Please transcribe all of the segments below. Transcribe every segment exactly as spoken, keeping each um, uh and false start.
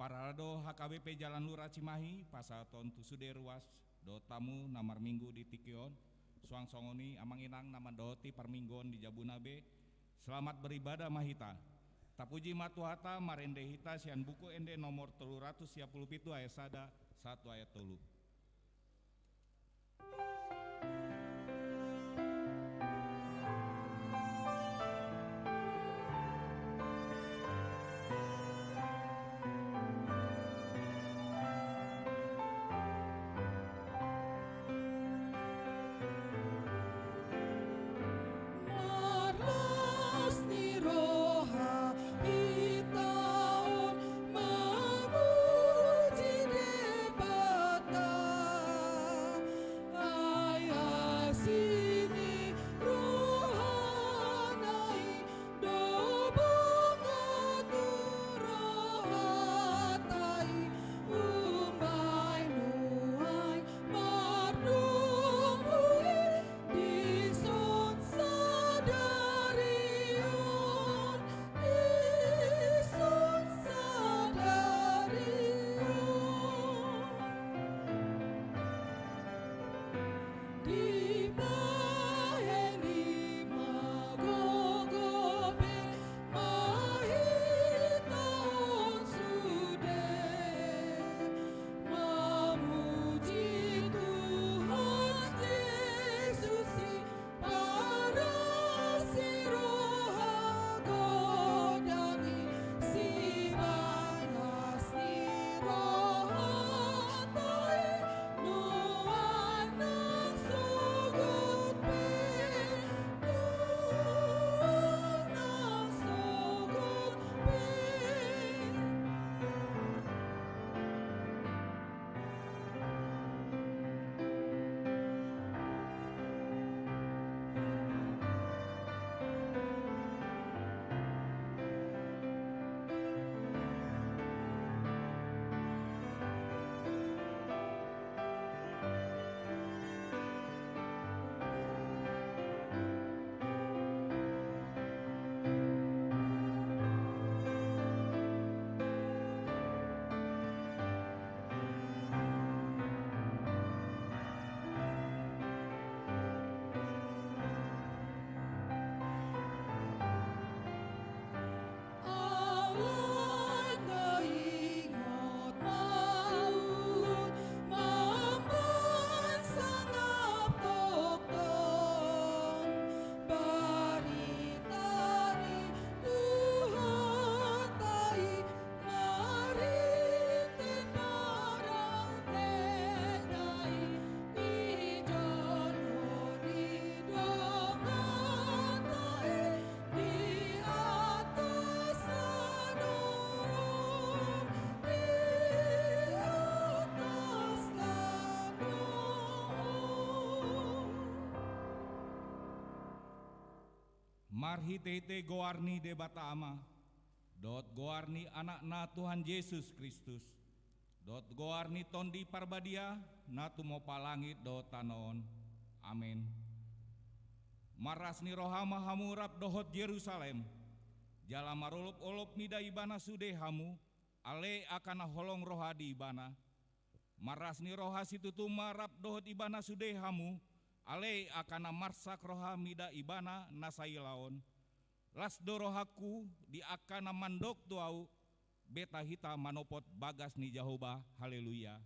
Parhalado H K B P Jalan Lura Cimahi, pasahaton tu sude ruas dohot hamu na marminggu di tingki on, suang songon i amang inang na mandohoti parmingguon di jabuna be, selamat beribadah ma hita. Tapuji ma Tuhanta, marende hita sian Buku Ende nomor tolu ratus sia pulu pitu ayat sada sahat tu ayat tolu. Marlas ni roha hita on mamuji Debata, ai asi ni rohana i do bonga tu rohanta i, umbahen nuaeng mardomu i dison sadari on, dison sadari on. Dibahen i ma gogo be ma hita on sude, mamuji Tuhan Jesus i, paras ni roha godang i, sibagas ni rohanta i, nuaeng nang sogot pe, nuaeng nang sogot pe. Alai na ingot ma uhum mambahen sangap tongtong barita ni Tuhanta i, marhite parangketa i, di jolo ni donganta i, di atas tano on, di atas tano on. Marhitehite goar ni Debata Ama, dohot goar ni Anakna Tuhan Jesus Kristus, dohot goar ni Tondi Parbadia na tumompa langit dohot tano on. Amen. Marras ni roha ma hamu rap dohot Jerusalem, jala marolopolop mida ibana sude hamu, ale angka na holong roha di ibana. Marras ni roha situtu ma rap dohot ibana sude hamu, ale angka na marsak roha mida ibana na saila on. Las do rohangku di angka na mandok tu ahu, beta hita manopot bagas ni Jahowa. Haleluya.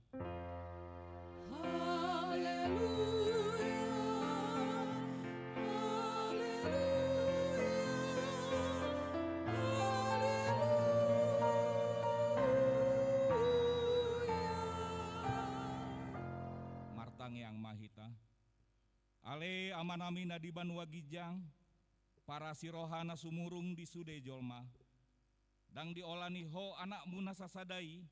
Haleluya. Haleluya. Haleluya. Martangiang ma hita. Ale Amanami na di banua ginjang, parasi roha na sumurung di sude jolma. Ndang diolani Ho Anakmu na sasada i,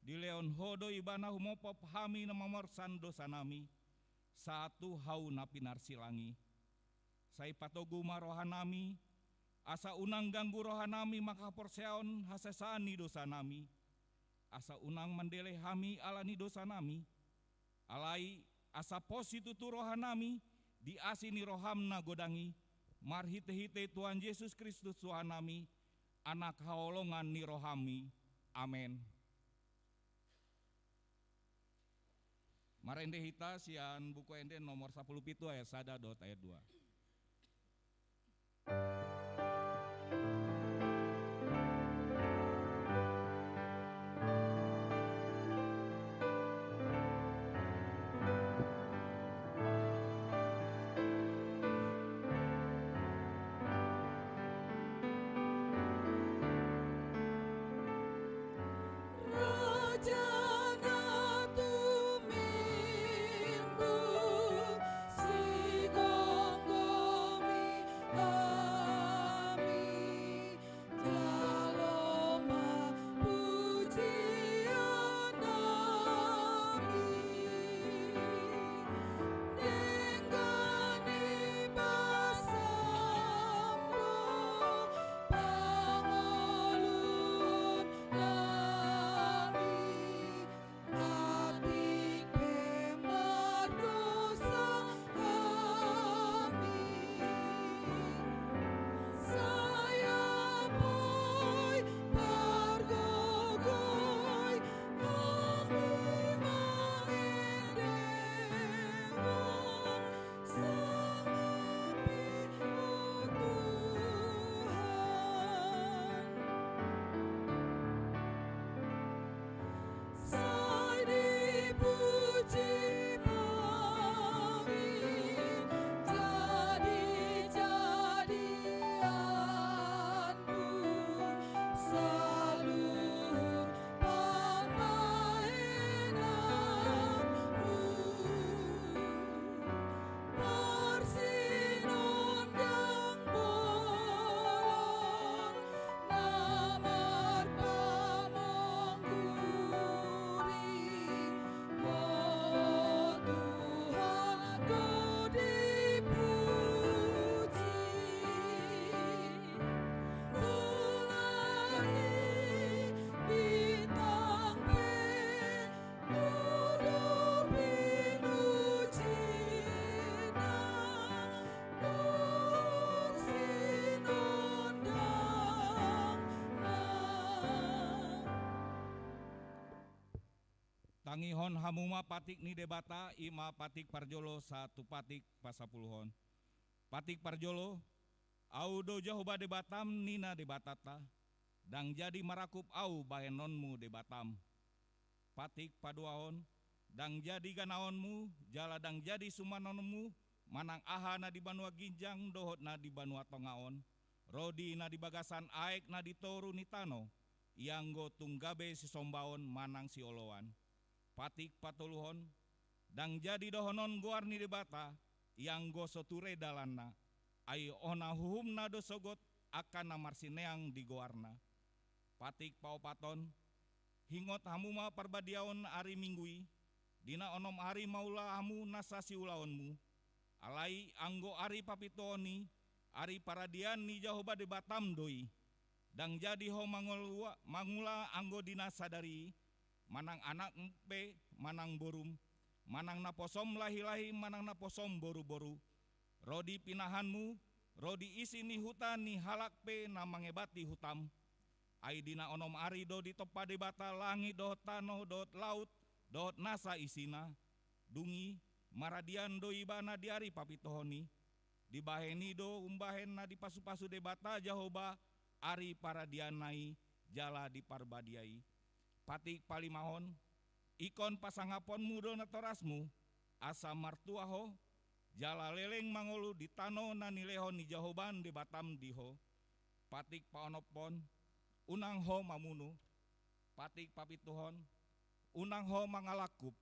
dilehon Ho do ibana humophop hami na mamorsan dosanami, sahat tu hau na pinarsilang i. Sai patogu ma rohanami, asa unang ganggu rohanami manghaporseaon hasesaan ni dosanami, asa unang mandele hami ala ni dosanami, alai asa pos situtu rohanami di asi ni roham na godang i, marhitehite Tuhan Jesus Kristus Tuhannami, Anak haholongan ni rohami. Amen. Marende hita sian Buku Ende nomor sampulu pitu ayat sada dohot ayat dua. Raja na tumimbo, sigomgomi hami, jalo ma pujian nami. Denggan i basam do pangoluan nami, atik pe mardosa hami. Sai apoi pargogoi hami mangendehon, sangapi ho Tuhan. Sai dipuji ma jadi-jadianmu, saluhut pambahenanmu. Marsinondang bolon na marpamongguri, ho Tuhan do dipuji. Mulai bintang pe, Tuduh pinujina dohot sinondangna. Tangihon hamu ma patik ni Debata, i ma patik parjolo sahat tu patik pasapuluhon. Patik parjolo, Ahu do Jahowa Debatam, ninna Debatanta, ndang jadi marangkup Ahu bahenonmu Debatam. Patik paduahon, ndang jadi ganaonmu, jala ndang jadi sumanonmu, manang aha na di banua ginjang dohot na di banua tonga on, ro di na di bagasan aek na di toru ni tano, ianggo tung gabe sisombaon manang sioloan. Patik patoluhon, ndang jadi dohonon goar ni Debata, ianggo so ture dalanna, ai hona uhumna do sogot angka na marsineang di goarna. Patik paopathon, ingot hamu ma parbadiaon ari Minggu i, di na onom ari maula hamu nasa siulaonmu. Alai anggo ari papituhon i, ari paradian ni Jahowa Debatam do i. Ndang jadi ho mangolua-, mangula anggo di na sadari i, manang anakmu pe, manang borum, manang naposom lahi-lahi, manang naposom boru-boru, ro di pinahanmu, ro di isi ni huta ni halak pe na mangebati hutam. Ai di na onom ari do ditompa Debata langit dohot tano dohot laut dohot nasa isina. Dung i, maradian do ibana di ari papituhon i. Dibahen i do umbahen na dipasu-pasu Debata Jahowa ari paradianna i jala di parbadia i. Patik palimahon, ingkon pasangaponmu do natorasmu, asa martua ho, jala leleng mangolu di tano na nilehon ni Jahowa Debatam di ho. Patik paonomhon, unang ho mamunu. Patik papituhon, unang ho mangalangkup.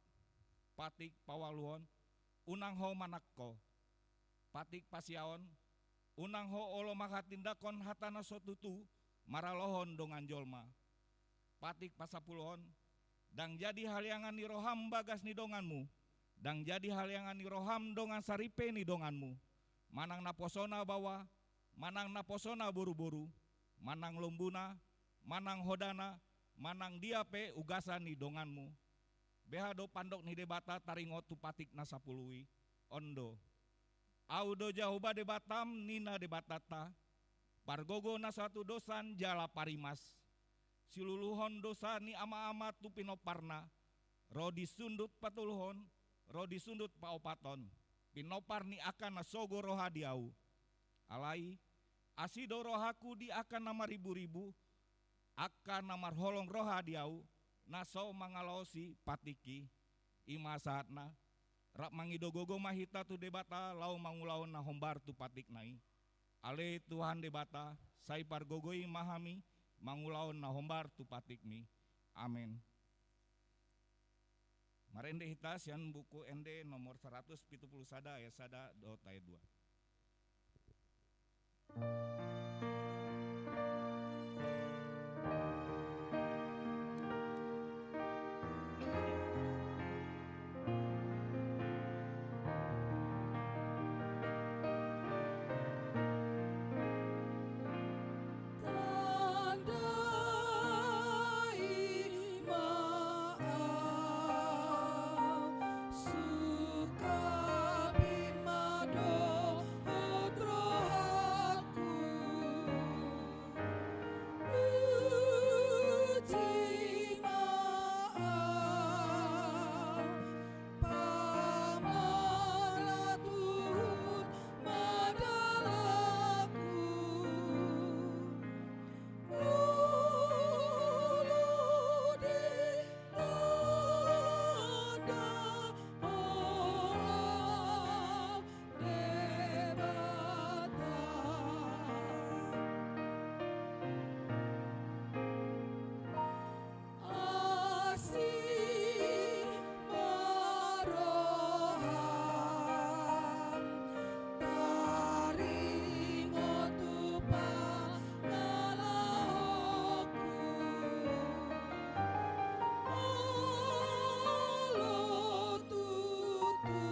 Patik paualuhon, unang ho manangko. Patik pasiahon, unang ho olo manghatindanghon hata na so tutu maralohon dongan jolma. Patik pasapuluhon, ndang jadi haleangan ni roham bagas ni donganmu, ndang jadi haleangan ni roham dongan saripe ni donganmu, manang naposona baoa, manang naposona boru-boru, manang lombuna, manang hodana, manang dia pe ugasan ni donganmu. Beha do pandok ni Debata taringot tu patik na sapulu i? On do. Ahu do Jahowa Debatam, ninna Debatanta, pargogo na so hatudosan jala parimas. Siluluhon dosa ni ama-ama tu pinomparna, ro di sundut patoluhon, ro di sundut paopathon, pinompar ni angka na sogo roha di ahu. Alai, asi do rohangku di angka na mariburibu, angka na marholong roha di ahu, na so mangalaosi patikki. I ma sahatna, rap mangido gogo ma hita tu Debata laho mangulahon na hombar tu patikna i. Ale Tuhan Debata, sai pargogoi ma hami mangulahon na hombar tu patikmi. Amen. Marende hita sian Buku Ende nomor saratus pitu pulu sada ayat sada dohot ayat dua. Tandai ma au, sungkapi ma dohot rohangku. Uji ma au, pamalatuhon ma dalanku. Olo di tanda ho au Debata. Asi ma roham, taringot tu pangalahoku. Olo tutu,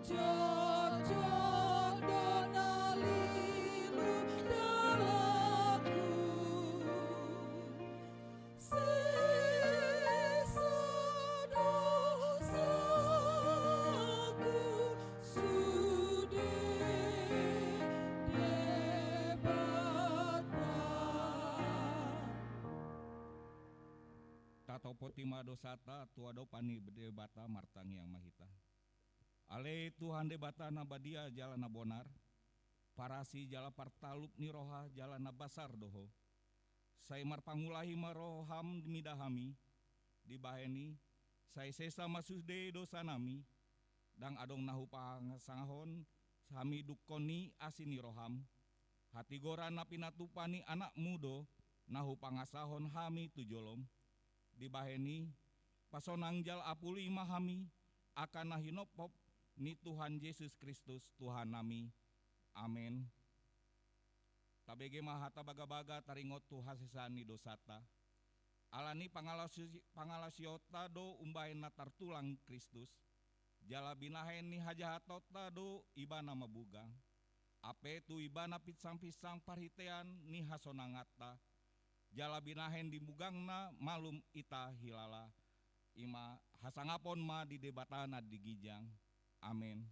jotjot do na lilu dalanku. Sesa dosaku sude Debata. Tatopoti ma dosanta tu adopan ni Debata, martangiang ma hita. Ale Tuhan Debata na badia jala na bonar, parasi jala partalup ni roha jala na basar do Ho. Sai marpangulahi ma roham mida hami, dibahen i, sai sesa ma sude dosanami, ndang adong na hupangasahon hami dungkon ni asi ni roham. Hatigoran na pinatupa ni Anakmu do na hupangasahon hami tu jolom. Dibahen i, pasonang jala apuli ma hami, angka na hinophop ni Tuhan Jesus Kristus Tuhannami. Amen. Tabege ma hata bagabaga taringot tu hasesaan ni dosanta. Ala ni pangalaosi-, pangalaosionta do umbahen na tartulang Kristus, jala binahen ni hajahatonta do Ibana mabugang. Hape tu Ibana pinsangpinsang parhitean ni hasonanganta, jala binahen di bugangna malum hita hilala, i ma hasangapon ma di Debata na di ginjang. Amen.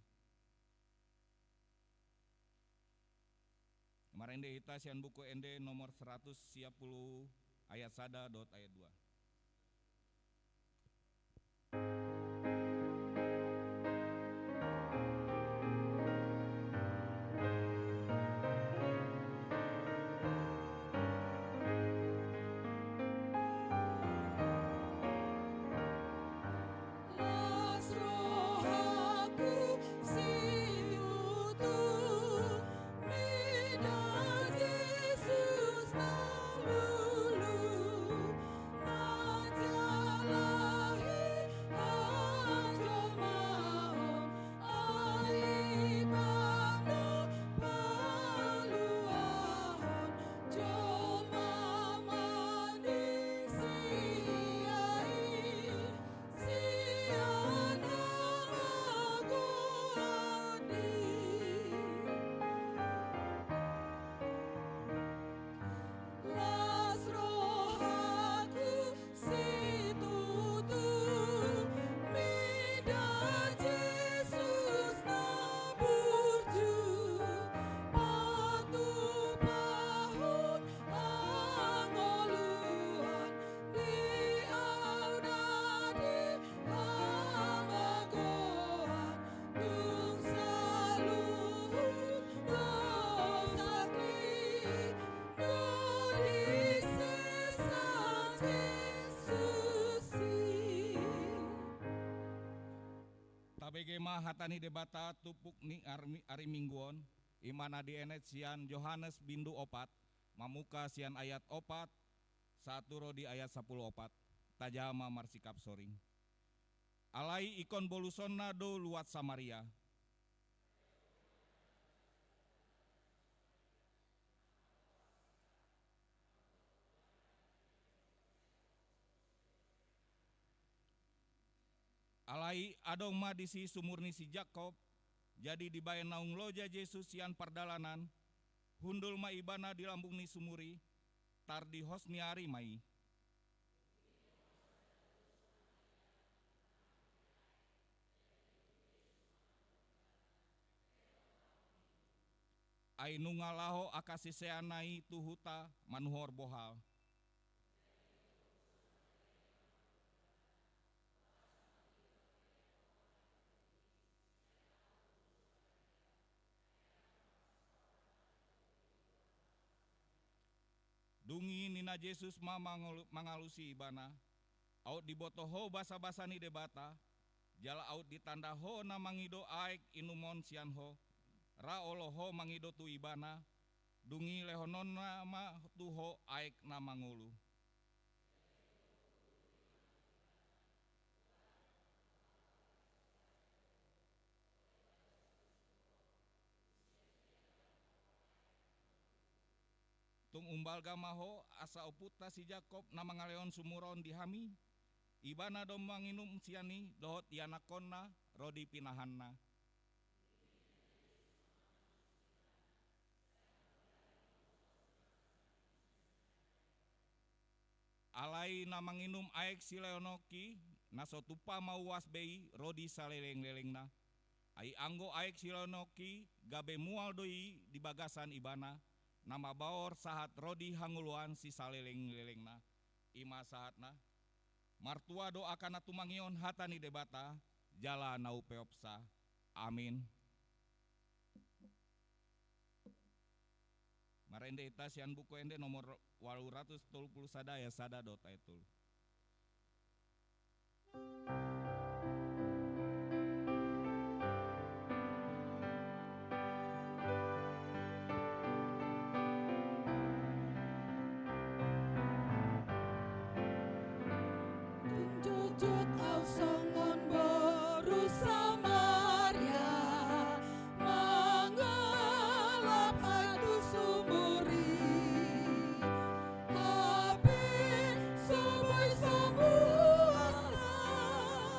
Marende hita sian Buku Ende nomor saratus sia pulu ayat sada dohot ayat dua. Las rohangku sinutu mida Jesus na lulu, na Ma hata ni Debata tumpuk ni ari, ari Minggu on, i ma na dienet sian Johannes bindu opat, mamungka sian ayat opat sahat tu ro di ayat sampulu opat. Tajaha ma marsikap soring. Alai ingkon bolusonna do luat Samaria. Alai adong ma disi sumur ni si Jakkob. Jadi dibahen naung loja Jesus sian pardalanan, hundul ma ibana di lambung ni sumur i, tardihos ni ari ma i. Ai nunga laho angka siseanna i tu huta manuhor bohal. Dung i ninna Jesus ma mangolu-, mangalusi ibana, aut diboto ho basabasa ni Debata, jala aut ditanda ho na mangido aek inumon sian ho, ra olo ho mangido tu ibana, dung i lehononna ma tu ho aek na mangolu. Tung umbalga ma ho, asa ompunta si Jakkob na mangalehon sumur on di hami, ibana do manginum sian i dohot ianakkonna ro di pinahanna. Alai na manginum aek silehononki, na so tumpa mauas be i ro di salelenglelengna. Ai anggo aek silehononki gabe mual do i di bagasan ibana, na mabaor sahat ro di hangoluan sisalelenglelengna. I ma sahatna. Martua do angka na tumangihon hata ni Debata, jala na umpeopsa. Amin. Marende hita sian Buku Ende nomor ualu ratus tolu pulu sada, ayat sada dohot ayat tolu. Dung jotjot ahu songon boru Samaria, mangalap ahu tu sumur i, hape so boi so muas ahu.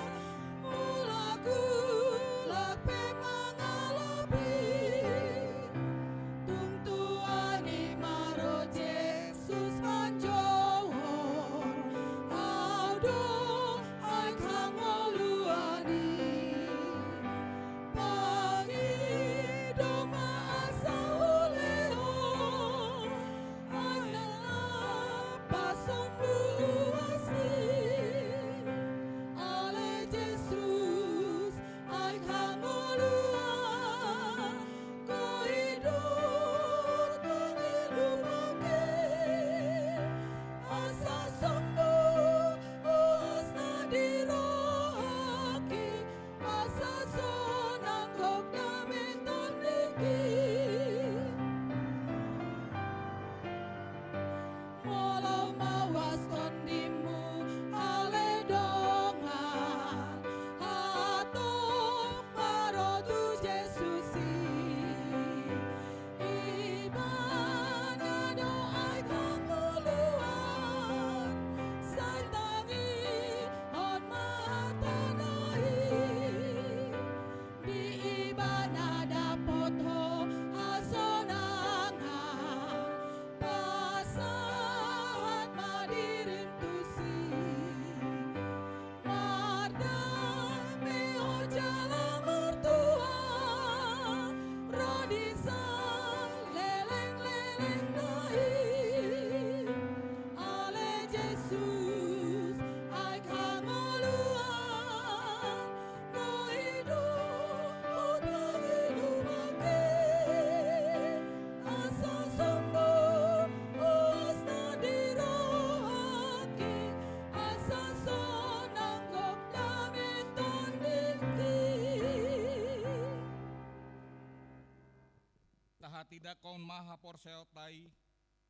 Tindanghon ma haporseaonta i,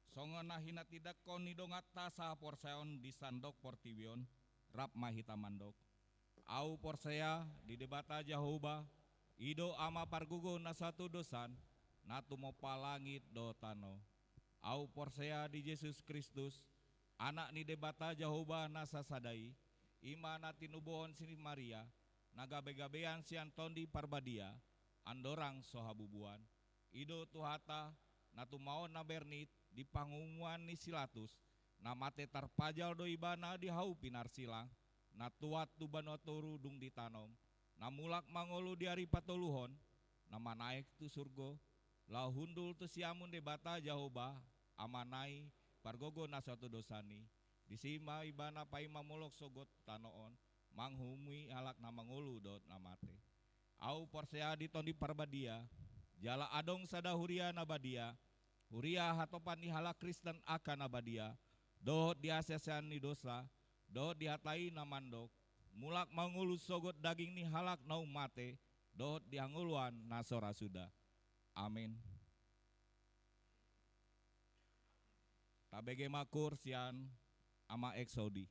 songon na hinatindangkon ni donganta sahaporseaon di sandok portibi on, rap ma hita mandok. Ahu porsea di Debata Jahowa, i do Ama pargogo na so hatodosan, na tumompa langit dohot tano. Ahu porsea di Jesus Kristus, Anak ni Debata Jahowa na sasada i, i ma na tinubuhon si Maria, na gabegabean sian Tondi Parbadia, andorang so habubuan. I do Tuhanta, na tumaon na bernit di panguhuman ni si Latus, na mate tarpajal do Ibana di hau pinarsilang, na tuat tu banua toru dung ditanom, na mulak mangolu di ari patoluhon, na manaek tu surgo, laho hundul tu siamun Debata Jahowa, Amana i, pargogo na so hatodosan i, disi ma Ibana paima molok sogot tano on, manguhumi halak na mangolu dohot na mate. Ahu porsea di Tondi Parbadia, jala adong sada huria na badia, huria hatopan ni halak Kristen angka na badia, dohot di haseasean ni dosa, dohot di hata i na mandok, mulak mangolu sogot daging ni halak naung mate, dohot di hangoluan na so ra suda. Amen. Tabege ma koor sian Ama Eksodi.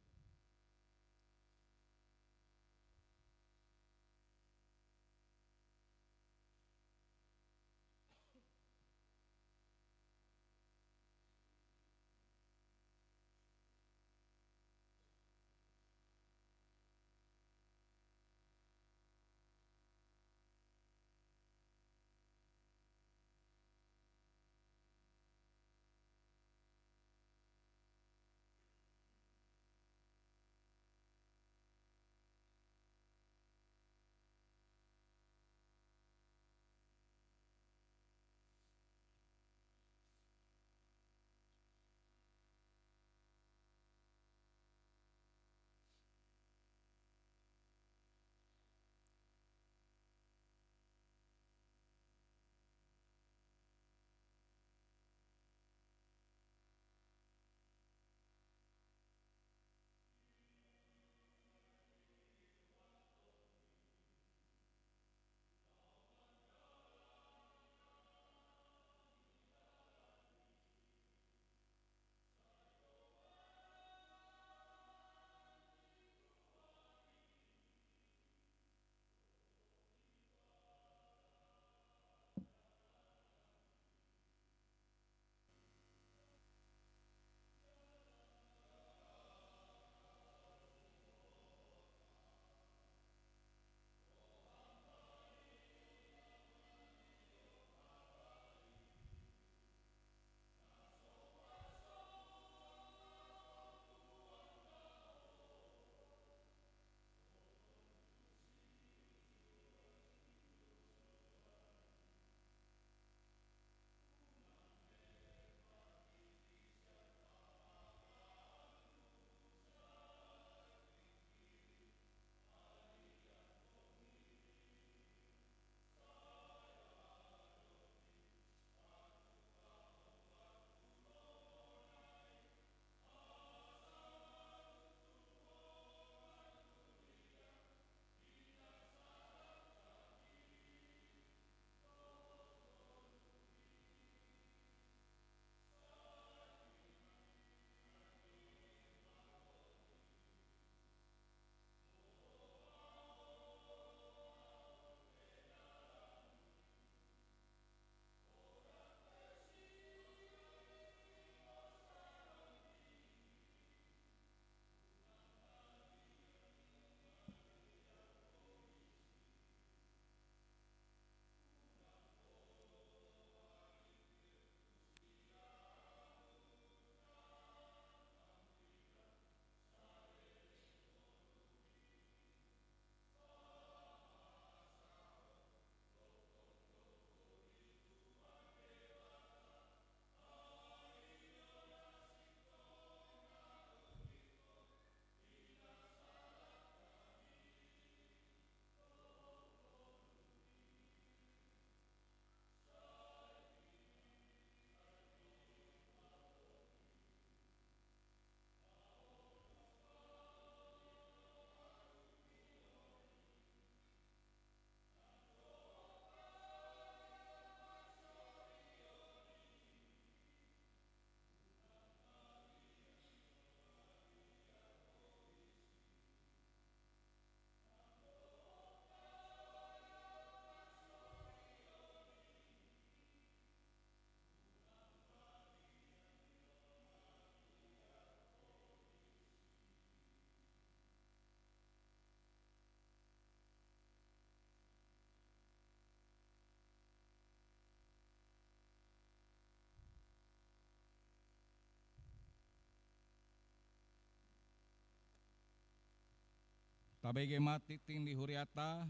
Tabege ma tingting di hurianta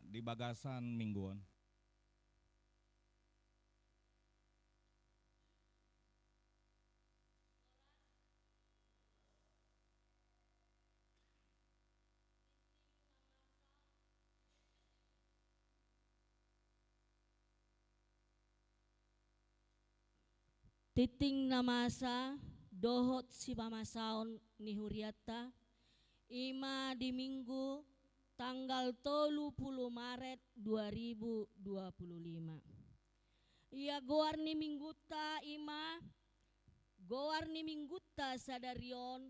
di bagasan minggu on. Tingting na masa dohot sipamasaon ni hurianta, i ma di Minggu tanggal tolu pulu Maret dua ribu dua pulu lima. Ia goar ni minggunta i ma, goar ni minggunta sadari on,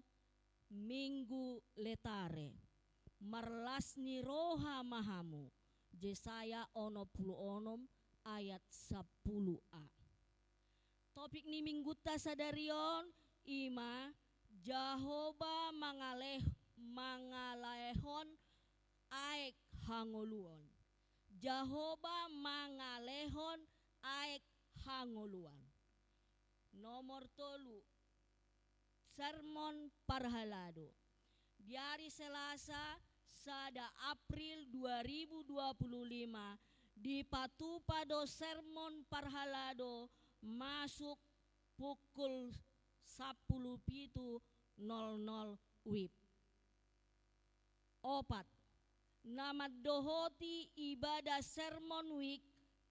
Minggu Letare, marlas ni roha ma hamu, Jesaya onom pulu onom ayat sampulu a. Topik ni minggunta sadari on i ma Jahowa mangaleh-, mangalehon aek hangoluon. Jahowa mangalehon aek hangoluon. Nomor tolu, sermon parhalado. Di ari Selasa, sada April dua ribu dua pulu lima, dipatupa do sermon parhalado masuk pukul sampulu pitu nol nol wib. Opat, na mandohoti ibadah sermon wik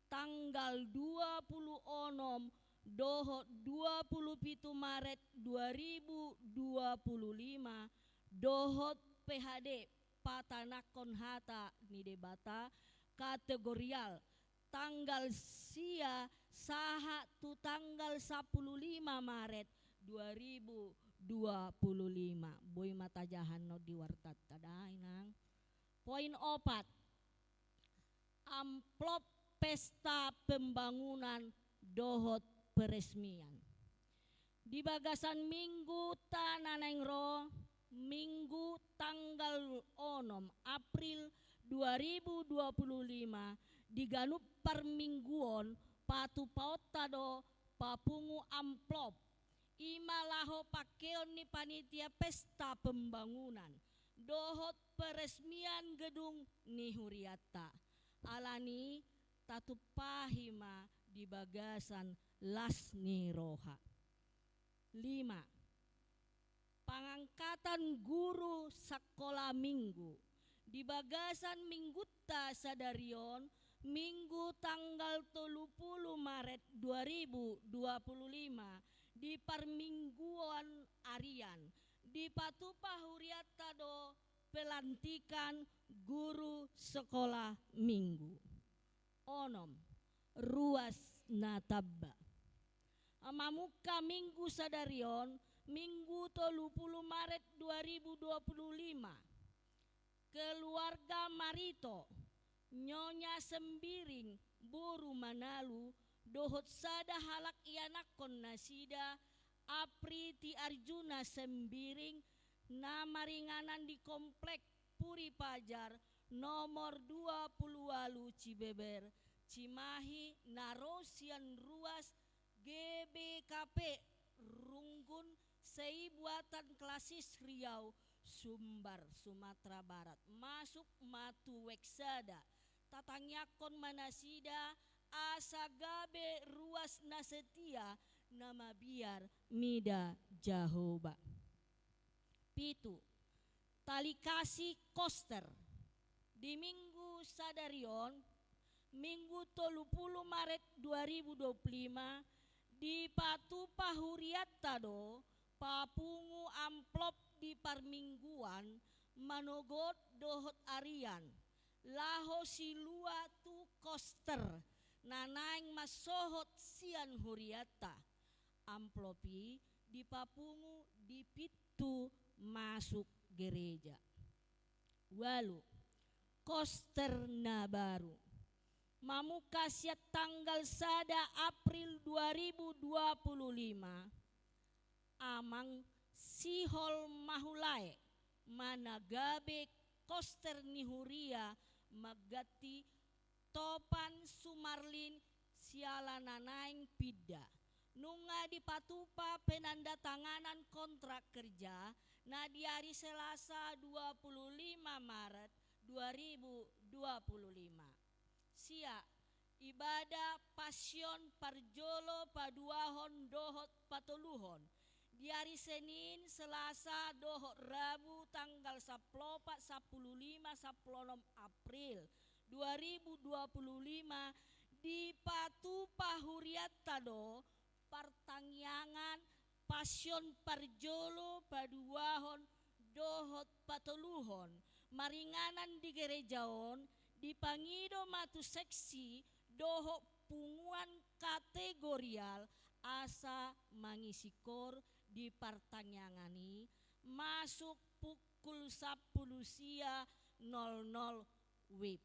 tanggal dua pulu onom dohot dua pulu pitu Maret dua ribu dua pulu lima, dohot P H D, patanakhon hata ni Debata, kategorial, tanggal sia sahat tu tanggal sampulu lima Maret dua ribu dua pulu lima. Boi ma tajaha annon di wartanta da, Inang. Poin opat, amplop pesta pembangunan dohot peresmian. Di bagasan minggunta na naeng ro, Minggu tanggal onom April dua ribu dua pulu lima, di ganup parmingguon patupaonta do papungu amplop. I ma laho pangkeon ni panitia pesta pembangunan dohot peresmian gedung ni hurianta. Alani tatumpahi ma di bagasan las ni roha. Lima, pangangkatan guru sakola minggu. Di bagasan minggunta sadari on, Minggu tanggal tolu pulu Maret dua ribu dua pulu lima, di parmingguon arian, dipatupa hurianta do pelantikan guru sekolah minggu. Onom, ruas na tamba. Mamungka Minggu sadari on, Minggu tolu pulu Maret dua ribu dua pulu lima, keluarga Marito, Nyonya Sembiring, boru Manalu, dohot sada halak ianakhon nasida, Apriti Arjuna Sembiring, na maringanan di Komplek Puri Pajar nomor dua pulu ualu Cibeber, Cimahi, na ro sian ruas G B K P Runggun Seibuatan Klasis Riau, Sumbar, Sumatera Barat, masuk ma tu wijk sada. Tatangiangkon ma nasida asa gabe ruas na setia, na mabiar mida Jahowa. Pitu, tali kasi koster. Di Minggu sadari on, Minggu tolu pulu Maret dua ribu dua pulu lima, dipatupa hurianta do papungu amplop di parmingguan manogot dohot arian, laho silua tu koster na naeng mansohot sian hurianta. Amplop i dipapungu di pintu masuk gereja. Ualu, koster na baru. Mamungka sian tanggal sada April dua ribu dua pulu lima, Amang Sihol Mahulae ma na gabe koster ni huria mangganti Topan Sumarlin siala na naeng pinda. Nunga dipatupa penandatanganan kontrak kerja na di ari Selasa dua puluh lima Maret dua ribu dua puluh lima. Sia, ibadah Pasion parjolo, paduahon dohot patoluhon di ari Senin, Selasa dohot Rabu tanggal sampulu opat, sampulu lima, sampulu onom April dua ribu dua puluh lima, dipatupa hurianta do partangiangan Pasion parjolo, paduahon dohot patoluhon maringanan di gereja on, dipangido ma tu seksi dohot punguan kategorial asa mangisi koor di partangiangan i masuk pukul sampulu sia nol nol wib.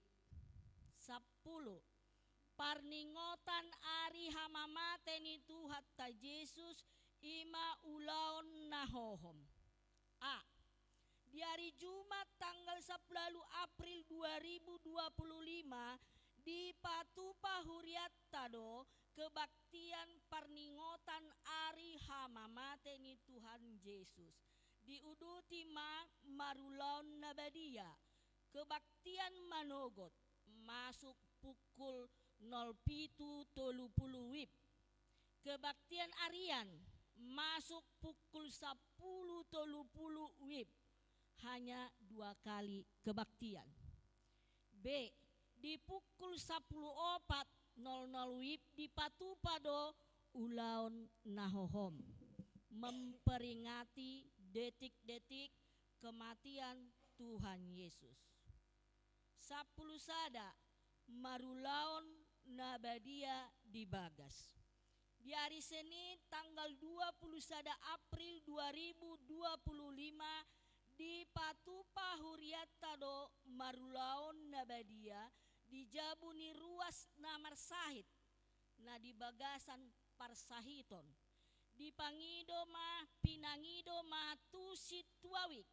Sampulu. Parningotan ari hamamate ni Tuhanta Jesus, i ma ulaon na hohom. A. Di ari Jumat tanggal sampulu ualu April dua ribu dua puluh lima, dipatupa hurianta do kebaktian parningotan ari hamamate ni Tuhan Jesus. Diuduti ma marulaon na badia. Kebaktian manogot masuk pukul nol pitu tolu pulu wib. Kebaktian arian masuk pukul sampulu tolu pulu wib. Hanya dua kali kebaktian. B. Di pukul sampulu opat nol nol wib dipatupa do ulaon na hohom, memperingati detik-detik kematian Tuhan Yesus. Sampulu sada. Marulaon na badia di bagas. Di ari Senin tanggal dua puluh sada April dua ribu dua puluh lima, dipatupa hurianta do marulaon na badia di jabu ni ruas na marsahit, na di bagasan parsahiton. Dipangido ma, pinangido ma tu sintua wijk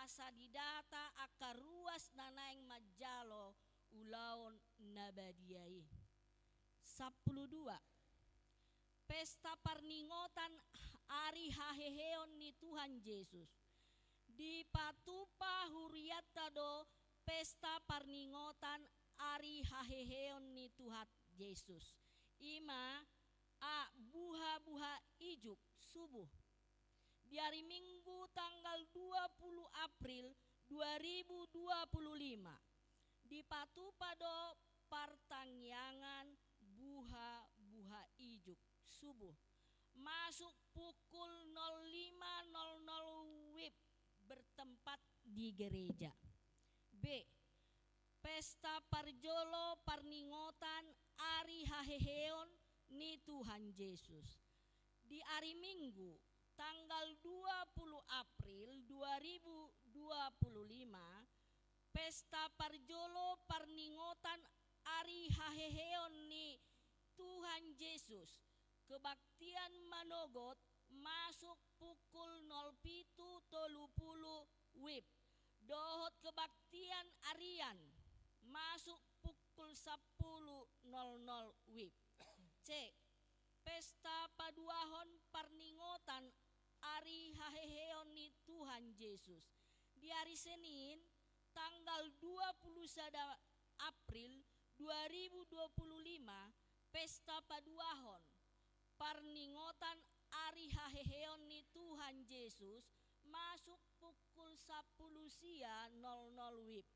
asa didata angka ruas na naeng manjalo ulaon na badia i. Sampulu dua. Pesta parningotan ari haheheon ni Tuhan Jesus. Dipatupa hurianta do pesta parningotan ari haheheon ni Tuhan Jesus. I ma, a, buhabuha ijuk subuh. Di ari Minggu tanggal dua puluh April dua ribu dua puluh lima, dipatupa do partangiangan buhabuha ijuk subuh masuk pukul nol lima nol nol wib, bertempat di gereja. B. Pesta parjolo parningotan ari haheheon ni Tuhan Jesus. Di ari Minggu tanggal dua puluh April dua ribu dua puluh lima, pesta parjolo parningotan ari haheheon ni Tuhan Jesus, kebaktian manogot masuk pukul nol pitu tolu pulu wib, dohot kebaktian arian masuk pukul sampulu nol nol wib. C. Pesta paduahon parningotan ari haheheon ni Tuhan Jesus. Di ari Senin tanggal dua puluh sada April dua ribu dua puluh lima, pesta paduahon parningotan ari haheheon ni Tuhan Jesus masuk pukul sampulu sia nol nol wib.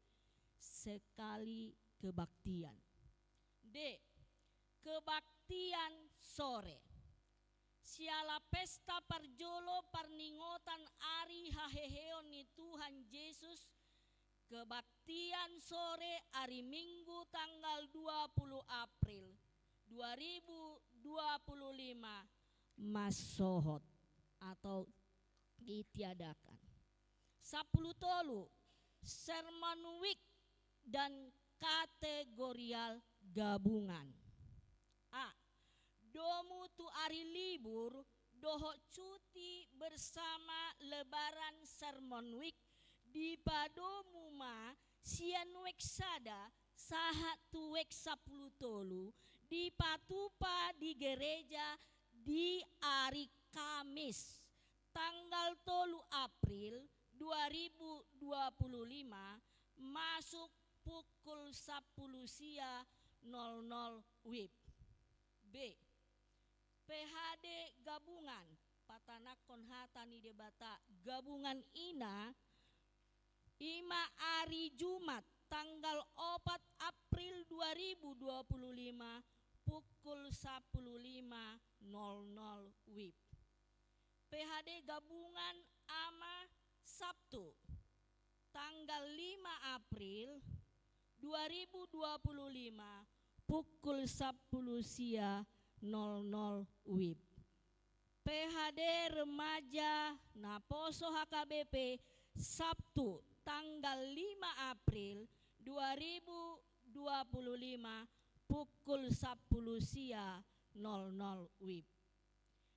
Sekali kebaktian. D. Kebaktian sore. Siala pesta parjolo parningotan ari haheheon ni Tuhan Jesus, kebaktian sore ari Minggu tanggal dua puluh April dua ribu dua puluh lima, massohot atau ditiadakan. Sampulu tolu. Sermon Week dan kategorial gabungan. A. Domu tu ari libur dohot cuti bersama lebaran Sermon Week dipadomu ma sian wijk sada sahat tu wijk sampulu tolu, dipatupa di gereja di ari Kamis, tanggal tolu April dua ribu dua puluh lima, masuk pukul sampulu sia nol nol wib. B. P H D gabungan, patanakhon hata ni Debata, gabungan i na, i ma ari Jumat, tanggal opat April dua ribu dua puluh lima, pukul sampulu lima nol nol wib. P H D gabungan ama Sabtu, tanggal lima April dua ribu dua puluh lima, pukul sampulu sia nol nol wib. P H D remaja naposo H K B P, Sabtu, tanggal lima April dua ribu dua puluh lima, pukul sampulu sia nol nol wib.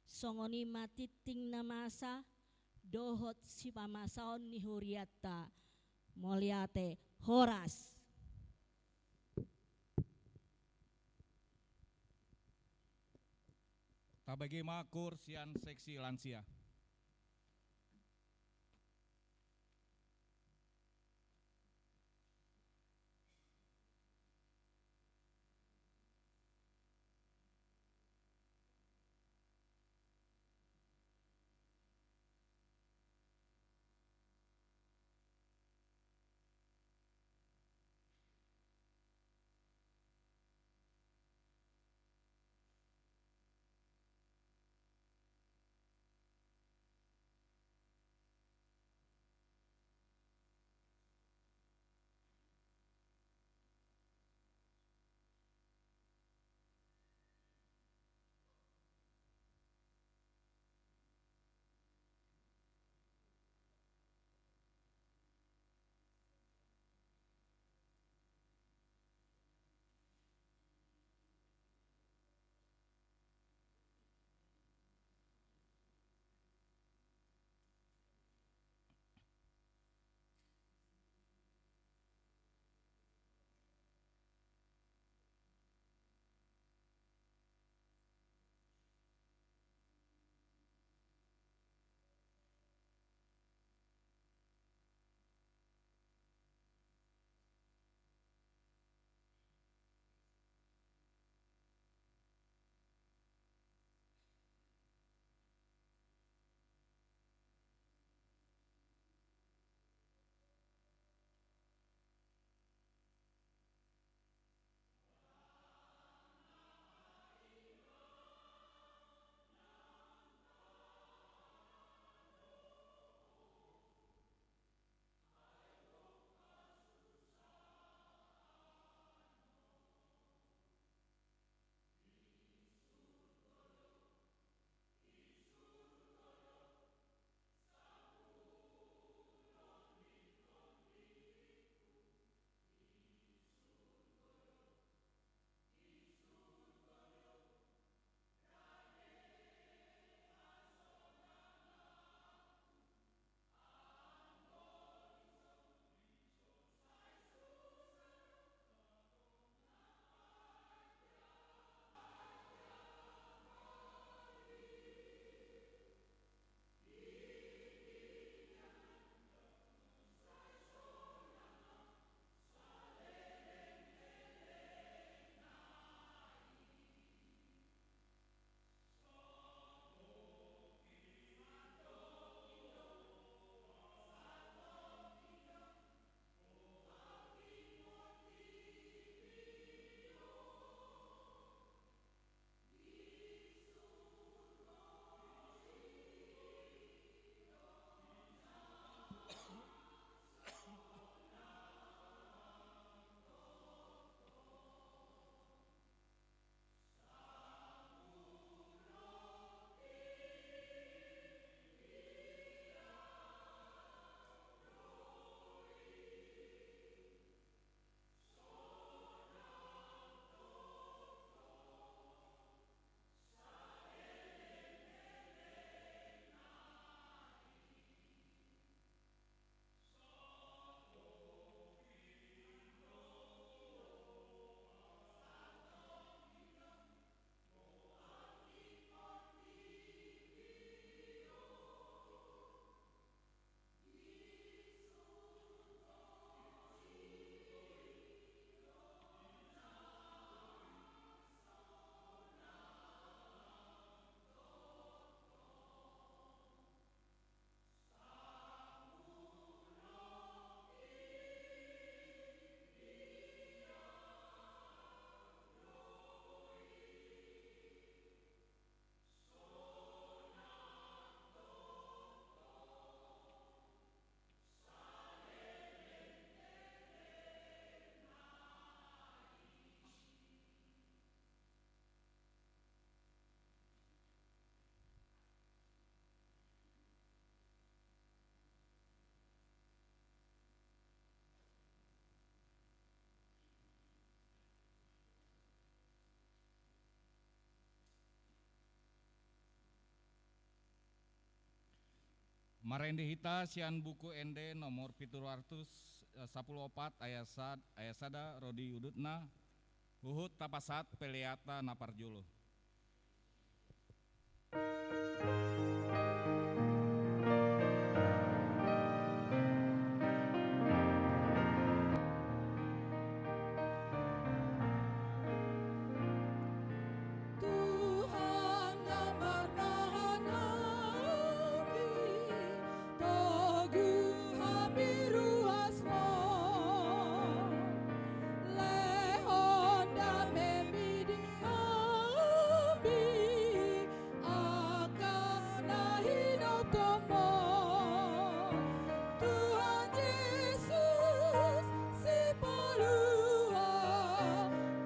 Songon i ma tingting na masa dohot sipamasaon ni hurianta. Mauliate, horas. Tabege ma koor sian seksi lansia. Marende hita sian Buku Ende nomor pitu ratus sapulu opat, ayat sad-, ayat sada ro di udutna, huhut tapasahat peleanta na parjolo. Tuhan na marnahan hami, togu hami ruasMu, lehon damemi di hami, angka na hinotopMu. Tuhan Jesus, sipalua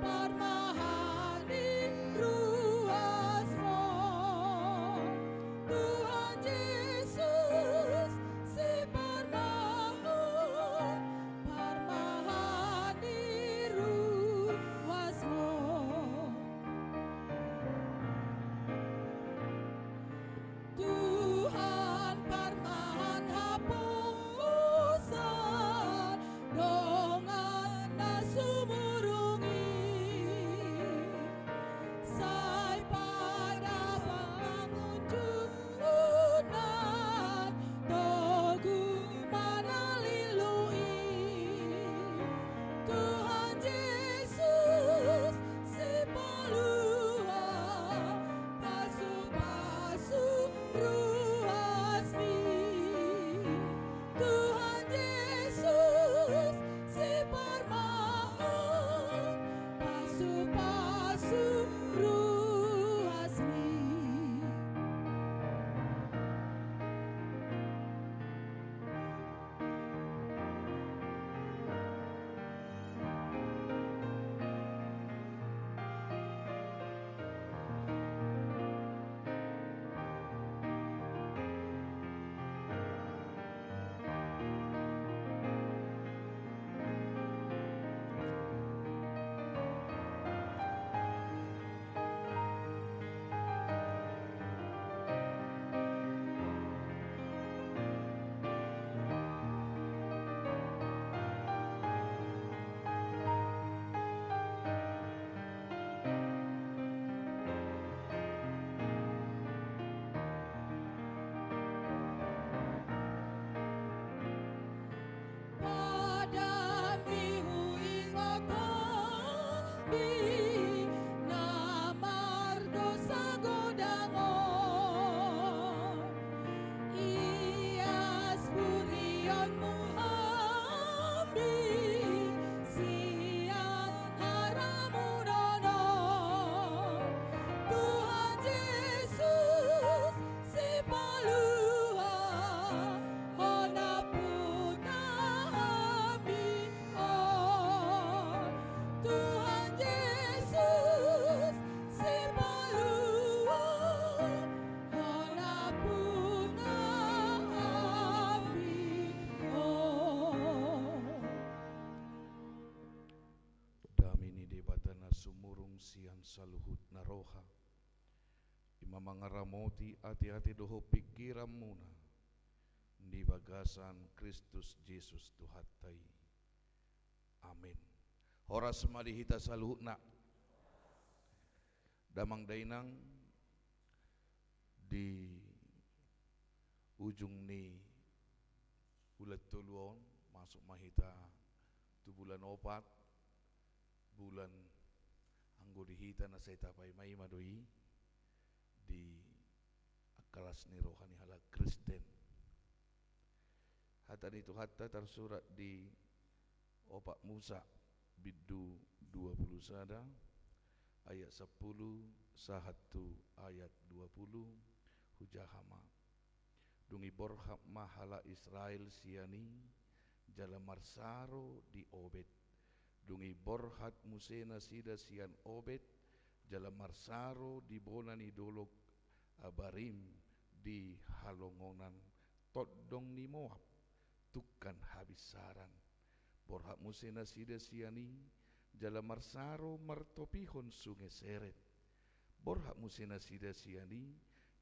parmahan ni ruasMu. Tuhan Jesus, siparmahan, parmahan ni ruasMu. Tuhan parmahan haposan dongan na sumurung i, sai pada pangunjunan togu manalului. Tuhan Jesus, sipalua pasupasu ruasMi. Tuhan Jesus, siparmahan pasupasu ruasMi. Padami huingot hami na mardosa godang on. Ias burionmu hami sian haramunon on. Tuhan Jesus, sipalua, Ho na ampuna hami on. Tuhan Jesus, sipalua, Ho na ampuna hami on. Dame ni Debata na sumurung sian saluhutna roha, i ma mangaramoti ateate dohot pingkiranmuna di bagasan Kristus Jesus Tuhanta i. Amen. Horas ma di hita saluhutna. Damang dainang, di ujung ni bulan tolu on, masuk ma hita tu bulan opat, bulan anggo di hita na sai tapaimaima do i di angka las ni roha ni halak Kristen. Hata ni Tuhanta tarsurat di Opat Musa, bindu dua pulu sada, ayat sampulu sahat tu ayat dua pulu, hujaha ma. Dung i borhat ma halak Israel sian i, jala marsaro di Obed. Dung i borhat muse nasida sian Obed, jala marsaro di bona ni dolok Abarim di halongonan tondong ni Moab, tungkan habinsaran. Borhat muse nasida sian i, jala marsaro martopihon sunge Seret. Borhat muse nasida sian i,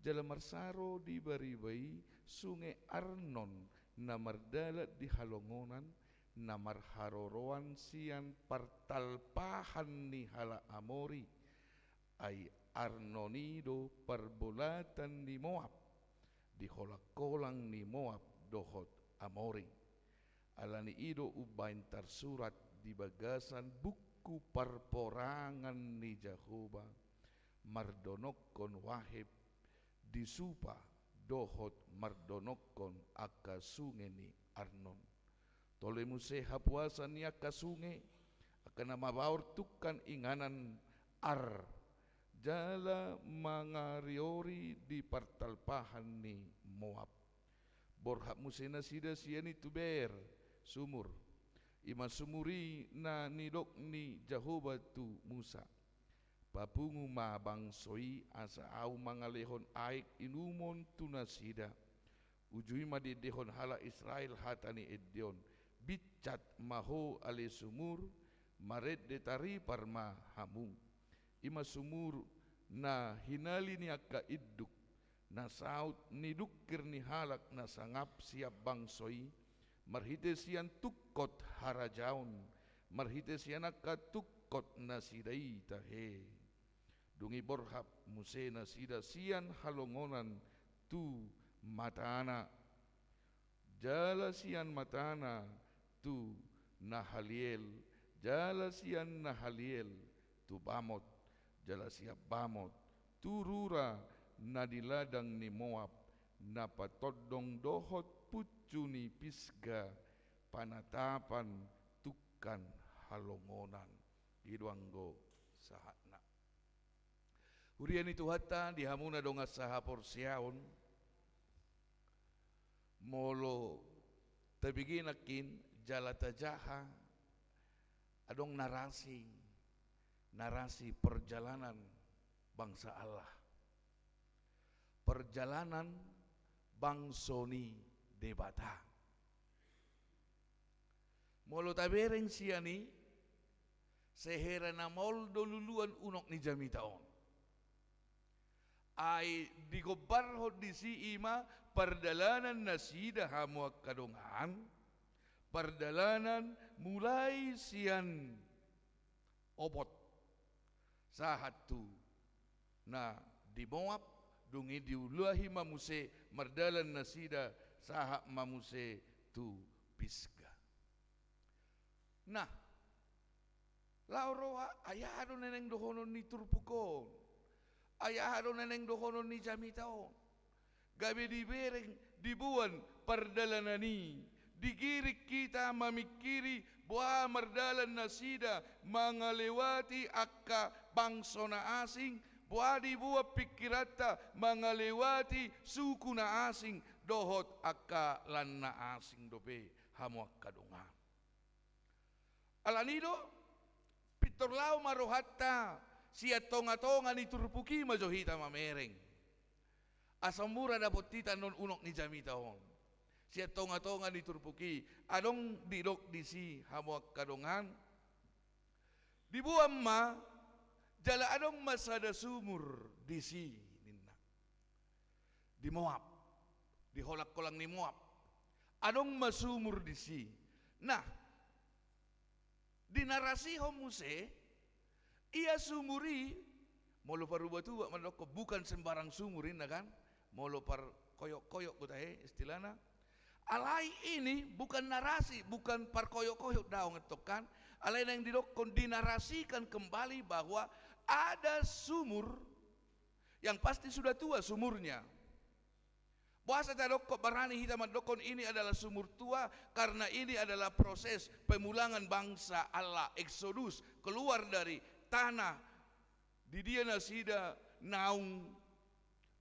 Jala marsaro di bariba i sunge Arnon na mardalan di halongonan, na marharoroan sian partalpahan ni halak Amori. Ai Arnon i do parbolatan ni Moab, di holang-holang ni Moab dohot Amori. Ala ni i do umbaen tarsurat di bagasan buku parporangan ni Jahowa, mardonokkon waheb di Supa dohot mardonokkon angka sunge ni Arnon. Tole muse hapuasan ni angka sunge, angka na mabaor tungkan inganan Ar, jala mangariori di partalpahan ni Moab. Borhat muse nasida sian i tu Beer, sumur. I ma sumur i na nidok ni Jahowa tu Musa: Papungu ma bangso i, asa ahu mangalehon aek inumon tu nasida. Uju i ma diendehon halak Israel hata ni ende on: Binsat ma ho, ale sumur, marende taripar ma hamu. I ma sumur na hinali ni angka induk, na saut ni dungkir ni halak na sangap sian bangso i, marhite sian tungkot harajaon, marhite sian angka tungkot nasida i tahe. Dung i borhat muse nasida sian halongonan tu Matana, jala sian Matana tu Nahaliel, jala sian Nahaliel tu Bamot, jala sian Bamot tu rura na di ladang ni Moab, na patondong dohot puncu ni Pisga, panatapan tungkan halongonan. I do anggo sahatna. Huria ni Tuhanta, di hamuna dongan sahaporseaon, molo tabege nangkin jala tajaha, adong narasi, narasi perjalanan bangsa Allah, perjalanan bangso ni Debata. Molo tabereng sian i, sehera na maol do luluan unok ni jamita on. Ai digombarhon disi i ma pardalanan nasida, hamu angka dongan, pardalanan mulai sian Obot sahat tu na di Moab, dung i diulahi ma muse mardalan nasida sahat ma muse tu Pisga. Nah, laho roha, ai aha do na naeng dohonon ni turpuk on? Ai aha do na naeng dohonon ni jamita on? Gabe dibereng, diboan pardalanan i, digiring hita mamingkiri boha mardalan nasida mangalewati angka bangso na asing, boha diboan pingkiranta mangalewati suku na asing dohot angka lan na asing dope, hamu angka dongan. Ala ni do, pintor laho ma rohanta sian tonga-tonga ni turpuk i ma jo hita mamereng. Asa mura dapot hita annon unok ni jamita on. Sian tonga-tonga ni turpuk i, adong didok disi, hamu angka dongan. Diboan ma, jala adong ma sada sumur disi, ninna. Di Moab, di holang-holang ni Moab. Adong ma sumur disi. Nah, dinarasihon muse, ia sumur i, molo parubat-ubat mandokkon bukan sembarang sumur, ninna kan, molo parkoyok-koyok do tahe istilahna. Alai ini bukan narasi, bukan parkoyok-koyok daong, entong kan. Alai naeng didokkon dinarasikan kembali bahwa ada sumur yang pasti sudah tua sumurnya. Boasa tadokkon, barani hita mandokkon ini adalah sumur tua? Karena ini adalah proses pemulangan bangsa Allah, eksodus, keluar dari tanah di dia nasida naung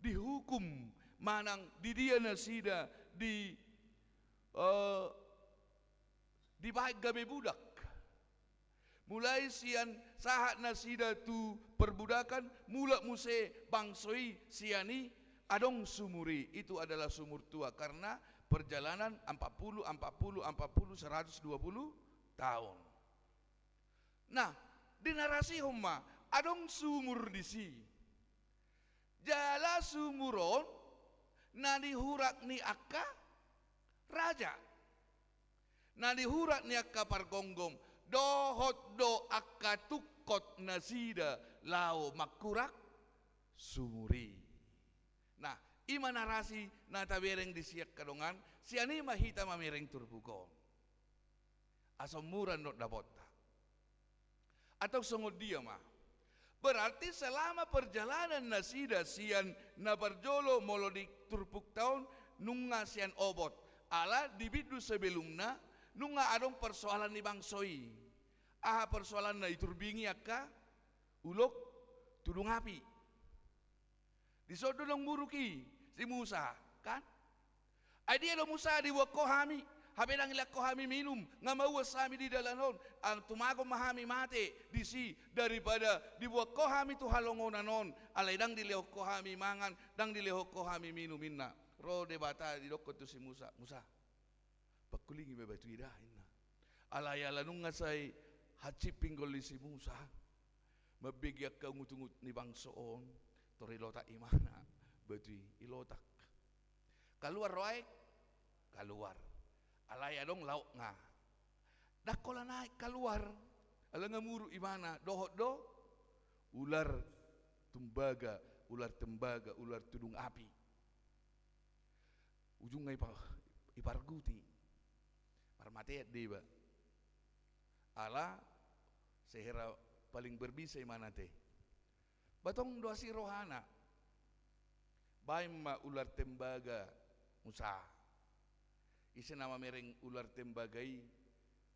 dihukum, manang di dia nasida di, eh, dibaen gabe budak. Mulai sian sahat nasida tu perbudakan, mulak muse bangso i sian i, adong sumur i, itu adalah sumur tua, karena perjalanan empat puluh, empat puluh, empat puluh, seratus dua puluh tahun. Nah, dinarasihon ma, adong sumur disi. Jala sumur on na nihurak ni angka raja, na nihurak ni angka pargomgom, dohot do angka tungkot nasida laho manghurak sumur i. Nah, i ma narasi na tabereng disi angka dongan, sian i ma hita mamereng turpuk on. Asa mura do dapotta. Atau songon dia ma. Berarti selama perjalanan nasida sian na parjolo molo di turpukta on nunga sian obot. Ala di bindu sebelumna nunga adong persoalan ni bangso i. Aha persoalanna? Iturbingi angka ulok tudung api. Dison do naung muruk i si Musa, kan? Ai dia do Musa, diboan ho hami, hape ndang dilehon ho hami minum, nga mauas hami di dalan on, ang tumagon ma hami mate disi, daripada diboan ho hami tu halongonan on, alai ndang dilehon ho hami mangan, ndang dilehon ho hami minum, ninna. Ro Debata didokkon tu si Musa, Musa, pangkulingi ma batu i da, ninna. Alai ala nunga sai hansit pinggol ni si Musa mambege angka ungutungut ni bangso on, tor ilotak ibana batu i, ilotak. Kaluar do aek, kaluar. Alai adong laokna. Ndang holan aek kaluar, ala nga muruk ibana, dohot do ular tembaga, ular tembaga, ular tudung api. Ujungna ipa-, iparguti. Marmatean do iba. Ala sehera paling berbisa ibana te. Ba tong do asi rohana. Baen ma ular tembaga Musa. Ise na mamereng ular tembaga i,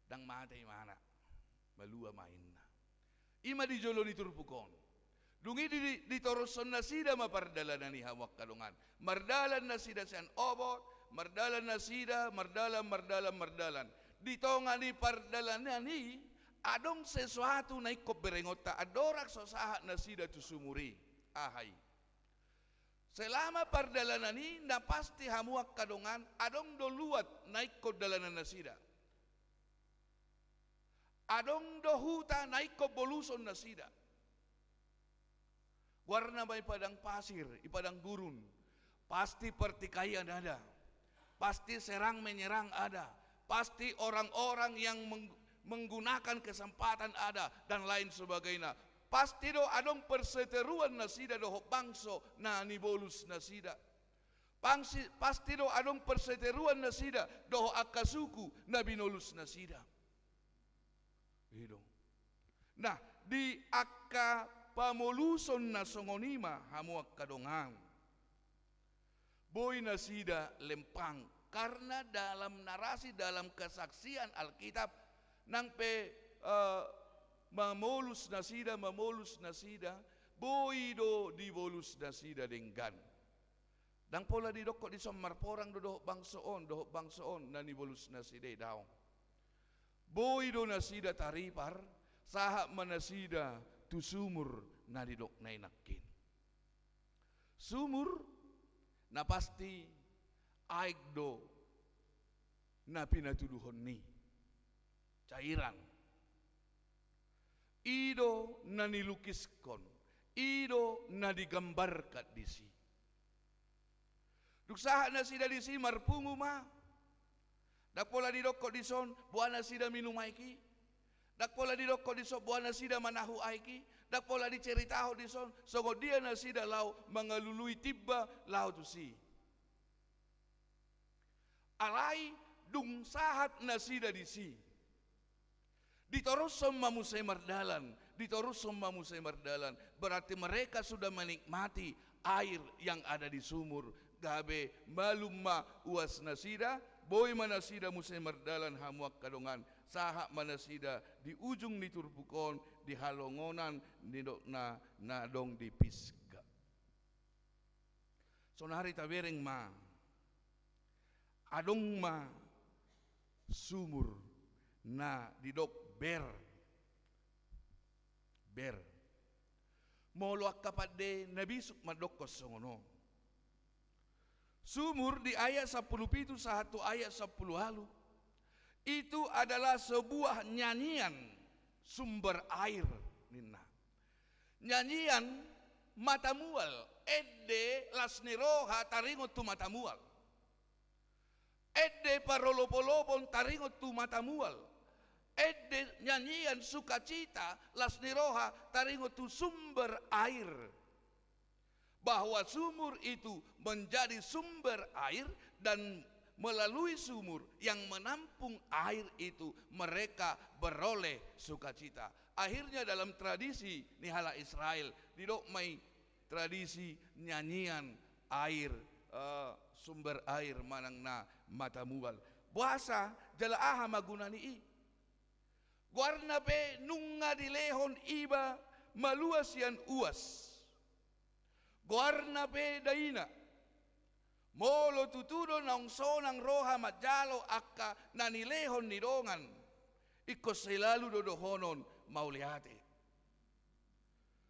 ndang mate ibana. Malua ma, ninna. I ma di jolo ni turpuk on. Dung i di, di, ditorushon nasida ma pardalanan i, hamu angka dongan. Mardalan nasida sian obot, mardalan nasida, mardalan, mardalan, mardalan. Di tonga ni pardalanan i, adong sesuatu na ingkon berengonta andorang so sahat nasida tu sumur i. Aha i? Selama pardalanan i, na pasti, hamu angka dongan, adong do luat na ingkon dalanan nasida. Adong do huta na ingkon boluson nasida. Goarna ma i padang pasir, i padang gurun. Pasti pertikaian ada. Pasti serang menyerang ada. Pasti orang-orang yang meng-, menggunakan kesempatan ada, dan lain sebagainya. Pasti do adong perseteruan nasida dohot bangso na nibolus nasida. Pangsi-, pasti do adong perseteruan nasida dohot angka suku na binolus nasida. I do. Nah, di angka pamoluson na songon i ma, hamu angka dongan. Boi nasida lempang, karena dalam narasi, dalam kesaksian Alkitab, nang pe, eh, mamolus nasida, mamolus nasida, boi do dibolus nasida denggan. Ndang pola didokkon dison marporang do dohot bangso on, dohot bangso on na nibolus nasida i, daong. Boi do nasida taripar, sahat ma nasida tu sumur na nidokna i nangkin. Sumur na pasti aek do na pinatuduhon ni cairan. I do na nilukiskon, i do na digambarkan disi. Dung sahat nasida disi marpungu ma. Ndang pola didokkon dison boan nasida minum aek i. Ndang pola didokkon dison boan nasida manahu aek i. Ndang pola diceritahon dison songon dia nasida laho mangalului timba laho tusi. Alai dung sahat nasida disi, ditorushon ma muse mardalan, ditorushon ma muse mardalan. Berarti mereka sudah menikmati air yang ada di sumur. Gabe malum ma uas nasida, boi ma nasida muse mardalan, hamu angka dongan. Sahat ma nasida di ujung ni turpuk on, di halongonan nidokna na adong di Pisga. Saonari tabereng ma, adong ma sumur na didok Ber. Ber. Molo angka pande na bisuk mandokkon songon on. Sumur di ayat sampulu pitu sahat tu ayat sampulu ualu. Itu adalah sebuah nyanyian sumber air, ninna. Nyanyian, mata mual, ende las ni roha taringot tu mata mual. Ende parolopolopon taringot tu mata mual. Ende nyanyian sukacita las ni roha taringot tu sumber air. Bahwa sumur itu menjadi sumber air dan melalui sumur yang menampung air itu mereka beroleh sukacita. Akhirnya dalam tradisi ni halak Israel, didok ma i tradisi nyanyian air, eh, sumber air manang na mata mual. Boasa jala aha ma guna ni i? Goarna pe nunga dilehon iba malua sian uas. Goarna pe daina. Molo tutu do naung sonang roha manjalo angka na nilehon ni dongan, ingkon selalu do dohonon mauliate.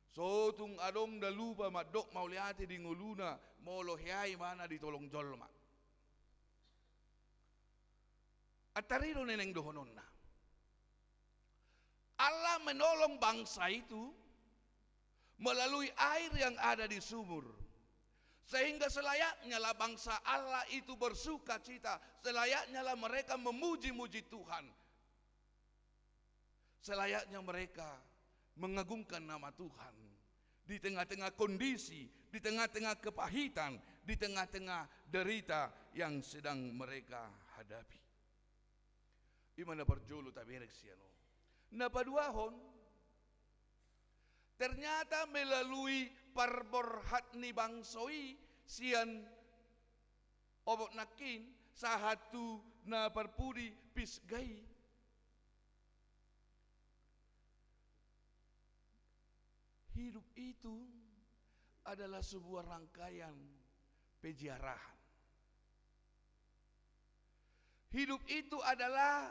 Sotung adong da lupa mandok mauliate di ngoluna, molo hea ibana ditolong jolma. Antari do neneng dohononna. Allah menolong bangsa itu melalui air yang ada di sumur. Sehingga selayaknya lah bangsa Allah itu bersuka cita, selayaknya lah mereka memuji-muji Tuhan. Selayaknya mereka mengagungkan nama Tuhan di tengah-tengah kondisi, di tengah-tengah kepahitan, di tengah-tengah derita yang sedang mereka hadapi. Ima na parjolo taberek sian on. Na paduahon, ternyata melalui parborhat ni bangso i sian obot nangkin, sahat tu na parpudi Pisga i. Hidup itu adalah sebuah rangkaian peziarahan. Hidup itu adalah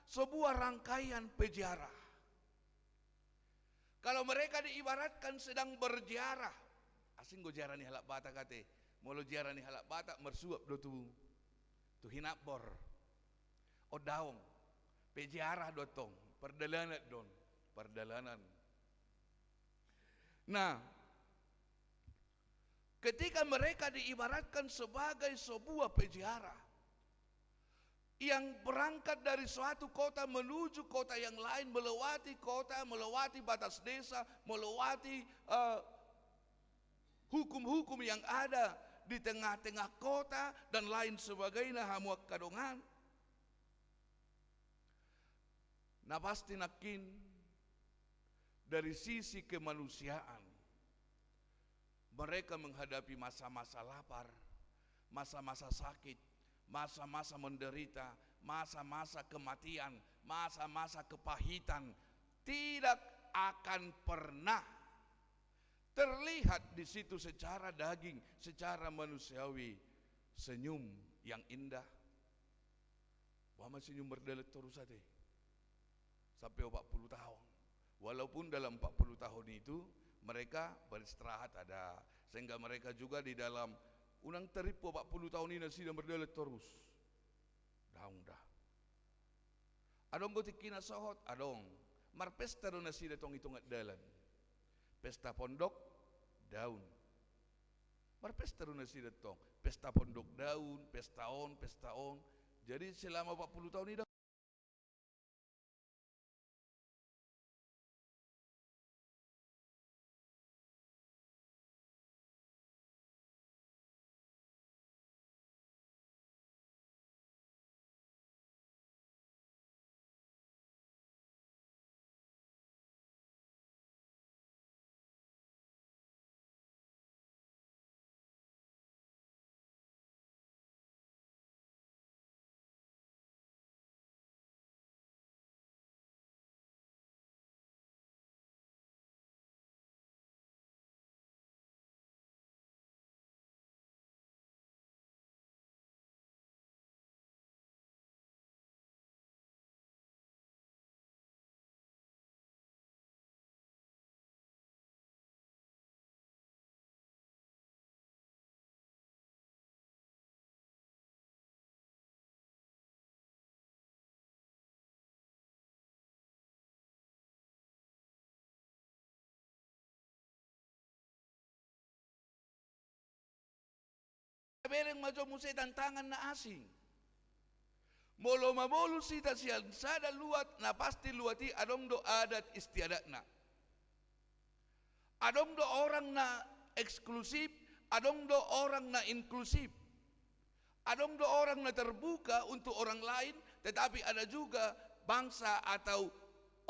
sebuah rangkaian peziarah. Kalau mereka diibaratkan sedang berziarah, asing do ziarah ni halak Batak ate. Molo ziarah ni halak Batak, marsuap do tu, tu hinambor. Ondaong, peziarah do tong, pardalanan do on, pardalanan. Nah, ketika mereka diibaratkan sebagai sebuah peziarah yang berangkat dari suatu kota menuju kota yang lain, melewati kota, melewati batas desa, melewati, eh, hukum-hukum yang ada di tengah-tengah kota, dan lain sebagainya, hamu angka dongan. Na pasti nangkin dari sisi kemanusiaan, mereka menghadapi masa-masa lapar, masa-masa sakit, masa-masa menderita, masa-masa kematian, masa-masa kepahitan. Tidak akan pernah terlihat di situ secara daging, secara manusiawi, senyum yang indah. Boha ma senyum mardalan torus ate sampe opat puluh tahun. Walaupun dalam empat puluh tahun itu mereka beristirahat ada, sehingga mereka juga di dalam, unang tarimpu opat puluh tahun i nasida mardalan torus. Daong da. Adong do tingkina sohot, adong. Marpesta do nasida tong i tonga dalan. Pesta pondok, daun. Marpesta do nasida tong. Pesta pondok daun, pesta on, pesta on. Jadi selama opat puluh tahun i da Tabereng ma jo muse tantangan na asing. Molo mamolus hita sian sada luat, na pasti luat i adong do adat istiadatna. Adong do orang na eksklusif, adong do orang na inklusif. Adong do orang na terbuka untuk orang lain, tetapi ada juga bangsa atau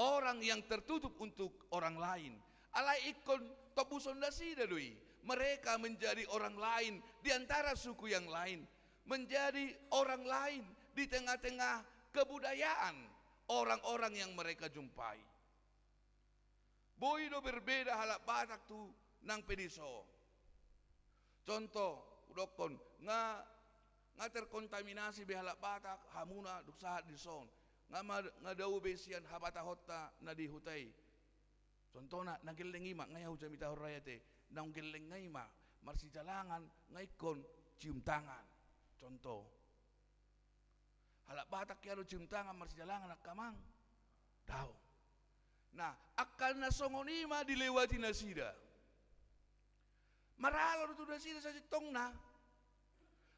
orang yang tertutup untuk orang lain. Alai ingkon tombuson nasida do i. Mereka menjadi orang lain di antara suku yang lain, menjadi orang lain di tengah-tengah kebudayaan orang-orang yang mereka jumpai. Boi do berbeda halak Batak tu nang pe dison. Contoh, hudokkon, nga, nga terkontaminasi be halak Batak, hamuna dung sahat dison. Nga ma, nga dao be sian habatahonta na di huta i. Contohna, na gelleng i ma, nga ia hujamitahon rakyat i, naung gelleng nga i ma, marsijalangan, nga ingkon cium tangan. Contoh. Halak Batak ia do cium tangan marsijalangan angka amang? Dao. Nah, angka na songon i ma dilewati nasida. Maralo do tu nasida sasintongna.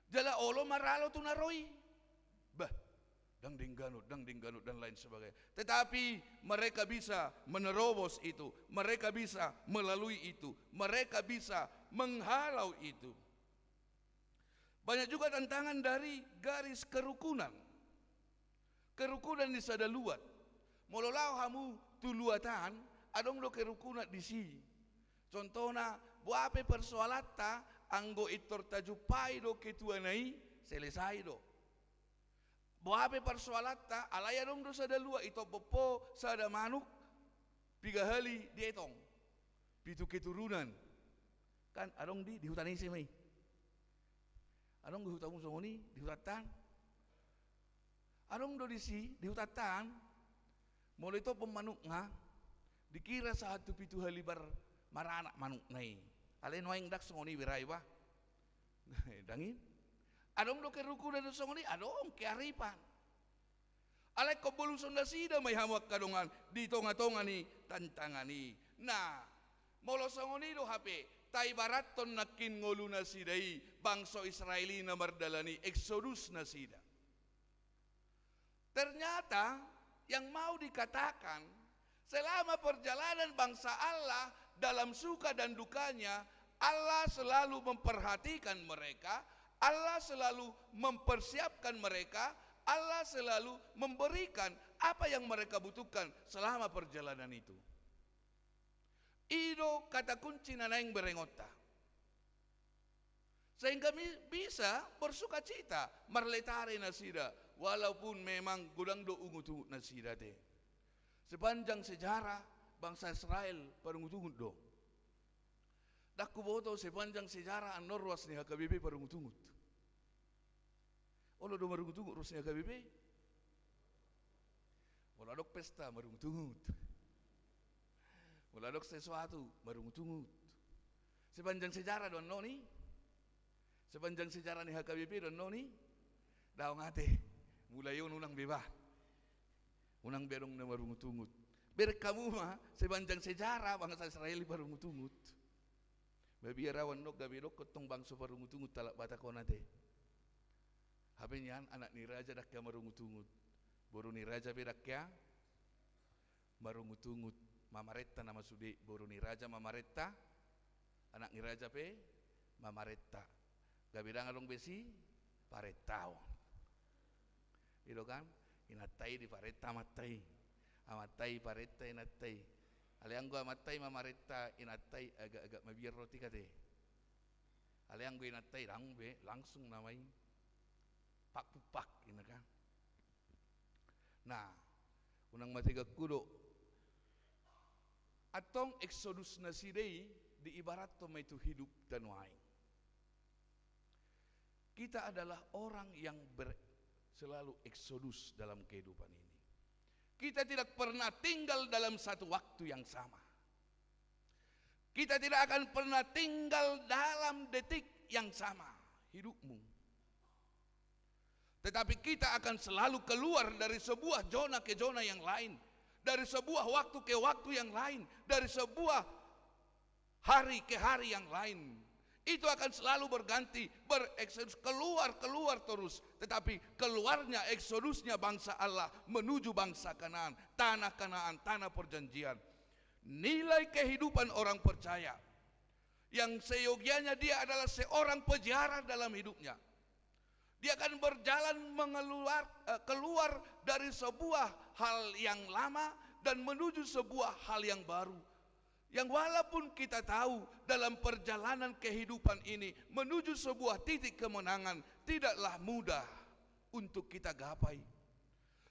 Jala olo maralo tu na ro i. Bah, ndang denggan on, ndang denggan on, dan lain sebagainya. Tetapi mereka bisa menerobos itu, mereka bisa melalui itu, mereka bisa menghalau itu. Banyak juga tantangan dari garis kerukunan. Kerukunan di sada luat. Molo laho hamu tu luat an, adong do kerukunan disi. Contohna, boha pe persoalanta, anggo pintor tajumpai do ketuana i, selesai do. Boha pe persoalanta, alai adong do sada luat, itombop ho sada manuk, piga hali dietong. Pitu keturunan. Kan adong di, di huta ni ise ma i. Adong di hutamu songon i, di hutanta an. Adong do disi, di hutanta an. Molo itombop manukna, dikira sahat tu pitu hali bar maranak manukna i. Alai nuaeng ndang songon i be ra i ba. Ndang i. Adong do kerukunan do songon i, adong kearifan. Alai ingkon boluson nasida ma i hamu angka dongan di tonga-tonga ni tantangan i. Nah, molo songon i do hape, taibarathon nangkin ngolu nasida i, bangso Israel i na mardalan i, eksodus nasida. Ternyata yang mau dikatakan, selama perjalanan bangsa Allah dalam suka dan dukanya, Allah selalu memperhatikan mereka, Allah selalu mempersiapkan mereka, Allah selalu memberikan apa yang mereka butuhkan selama perjalanan itu. I do kata kunci na naeng berengonta. Sehingga mi-, bisa bersukacita, marletare nasida, walaupun memang godang do ungut-ungut nasida te. Sepanjang sejarah, bangsa Israel parungut-ungut do. Ndang huboto sepanjang sejarah annon ruas ni H K B P parungut-ungut. Olo do marungut-ungut ruas ni H K B P? Molo adong pesta, marungut-ungut. Molo adong sesuatu, marungut-ungut. Sepanjang sejarah do annon i? Sepanjang sejarah ni H K B P do annon i? Daong ate. Mulai on unang be ba. Unang be adong na marungut-ungut. Bereng hamu ma, sepanjang sejarah bangsa Israel i parungut-ungut. Mabiar au annon gabe dokkon tong bangso parungut-ungut halak Batak on ate. Hape nian anak ni raja ndang hea marungut-ungut. Boru ni raja pe ndang hea marungut-ungut. Mamarenta nama sude, boru ni raja mamarenta, anak ni raja pe mamarenta. Gabe ndang adong be siparentaon. I do kan? Inanta i diparenta amanta i. Amanta i diparenta inanta i. Alai anggo amanta i mamarenta inanta i, agak-agak mabiar roti kate. Alai anggo inanta i ndang be, langsung nama i. Pak pupak, ina kan. Nah, unang mate gangku do. Antong eksodus nasida i diibarathon ma i tu hidupta nuaeng. Kita adalah orang yang ber-, selalu eksodus dalam kehidupan ini. Kita tidak pernah tinggal dalam satu waktu yang sama. Kita tidak akan pernah tinggal dalam detik yang sama hidupmu. Tetapi kita akan selalu keluar dari sebuah zona ke zona yang lain, dari sebuah waktu ke waktu yang lain, dari sebuah hari ke hari yang lain. Itu akan selalu berganti, bereksodus, keluar, keluar terus. Tetapi keluarnya, eksodusnya bangsa Allah menuju bangsa Kanaan, tanah Kanaan, tanah perjanjian. Nilai kehidupan orang percaya yang seyogianya dia adalah seorang peziarah dalam hidupnya. Dia akan berjalan mengeluar, eh, keluar dari sebuah hal yang lama dan menuju sebuah hal yang baru. Yang walaupun kita tahu dalam perjalanan kehidupan ini menuju sebuah titik kemenangan tidaklah mudah untuk kita gapai.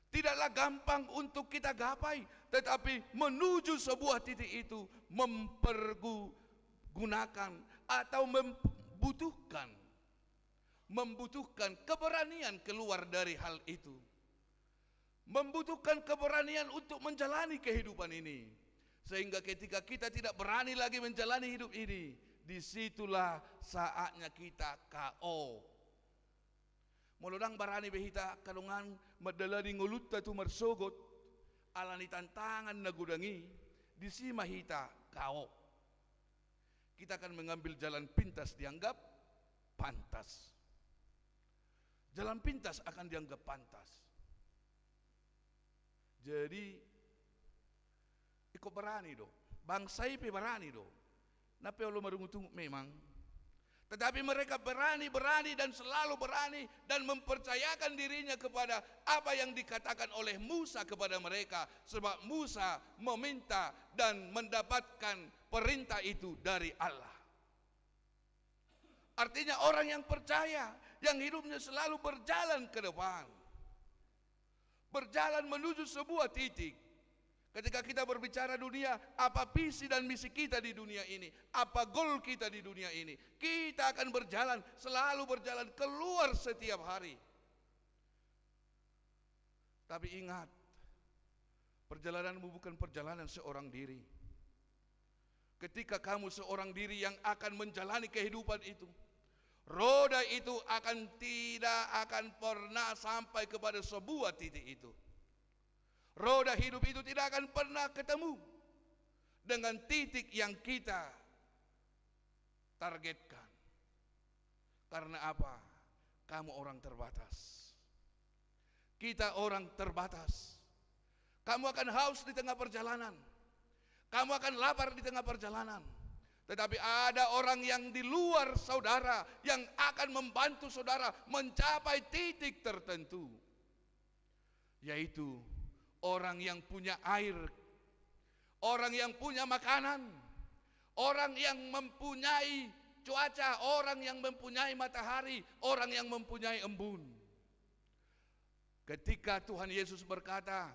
Tidaklah gampang untuk kita gapai, tetapi menuju sebuah titik itu mempergunakan atau membutuhkan, membutuhkan keberanian keluar dari hal itu. Membutuhkan keberanian untuk menjalani kehidupan ini. Sehingga ketika kita tidak berani lagi menjalani hidup ini, disitulah saatnya kita K O. Molo ndang barani be hita angka dongan mandalani ngolunta tu marsogot, ala ni tantangan na godang i, disi ma hita K O. Kita akan mengambil jalan pintas dianggap pantas. Jalan pintas akan dianggap pantas. Jadi, ingkon barani do. Bangsa i pe barani do. Nang pe olo marungutungut memang. Tetapi mereka berani, berani dan selalu berani dan mempercayakan dirinya kepada apa yang dikatakan oleh Musa kepada mereka. Sebab Musa meminta dan mendapatkan perintah itu dari Allah. Artinya orang yang percaya, yang hidupnya selalu berjalan ke depan. Berjalan menuju sebuah titik. Ketika kita berbicara dunia, apa visi dan misi kita di dunia ini? Apa goal kita di dunia ini? Kita akan berjalan, selalu berjalan keluar setiap hari. Tapi ingat, perjalananmu bukan perjalanan seorang diri. Ketika kamu seorang diri yang akan menjalani kehidupan itu, roda itu akan tidak akan pernah sampai kepada sebuah titik itu. Roda hidup itu tidak akan pernah ketemu dengan titik yang kita targetkan. Karena apa? Kamu orang terbatas. Kita orang terbatas. Kamu akan haus di tengah perjalanan. Kamu akan lapar di tengah perjalanan. Tetapi ada orang yang di luar saudara yang akan membantu saudara mencapai titik tertentu. Yaitu orang yang punya air, orang yang punya makanan, orang yang mempunyai cuaca, orang yang mempunyai matahari, orang yang mempunyai embun. Ketika Tuhan Yesus berkata,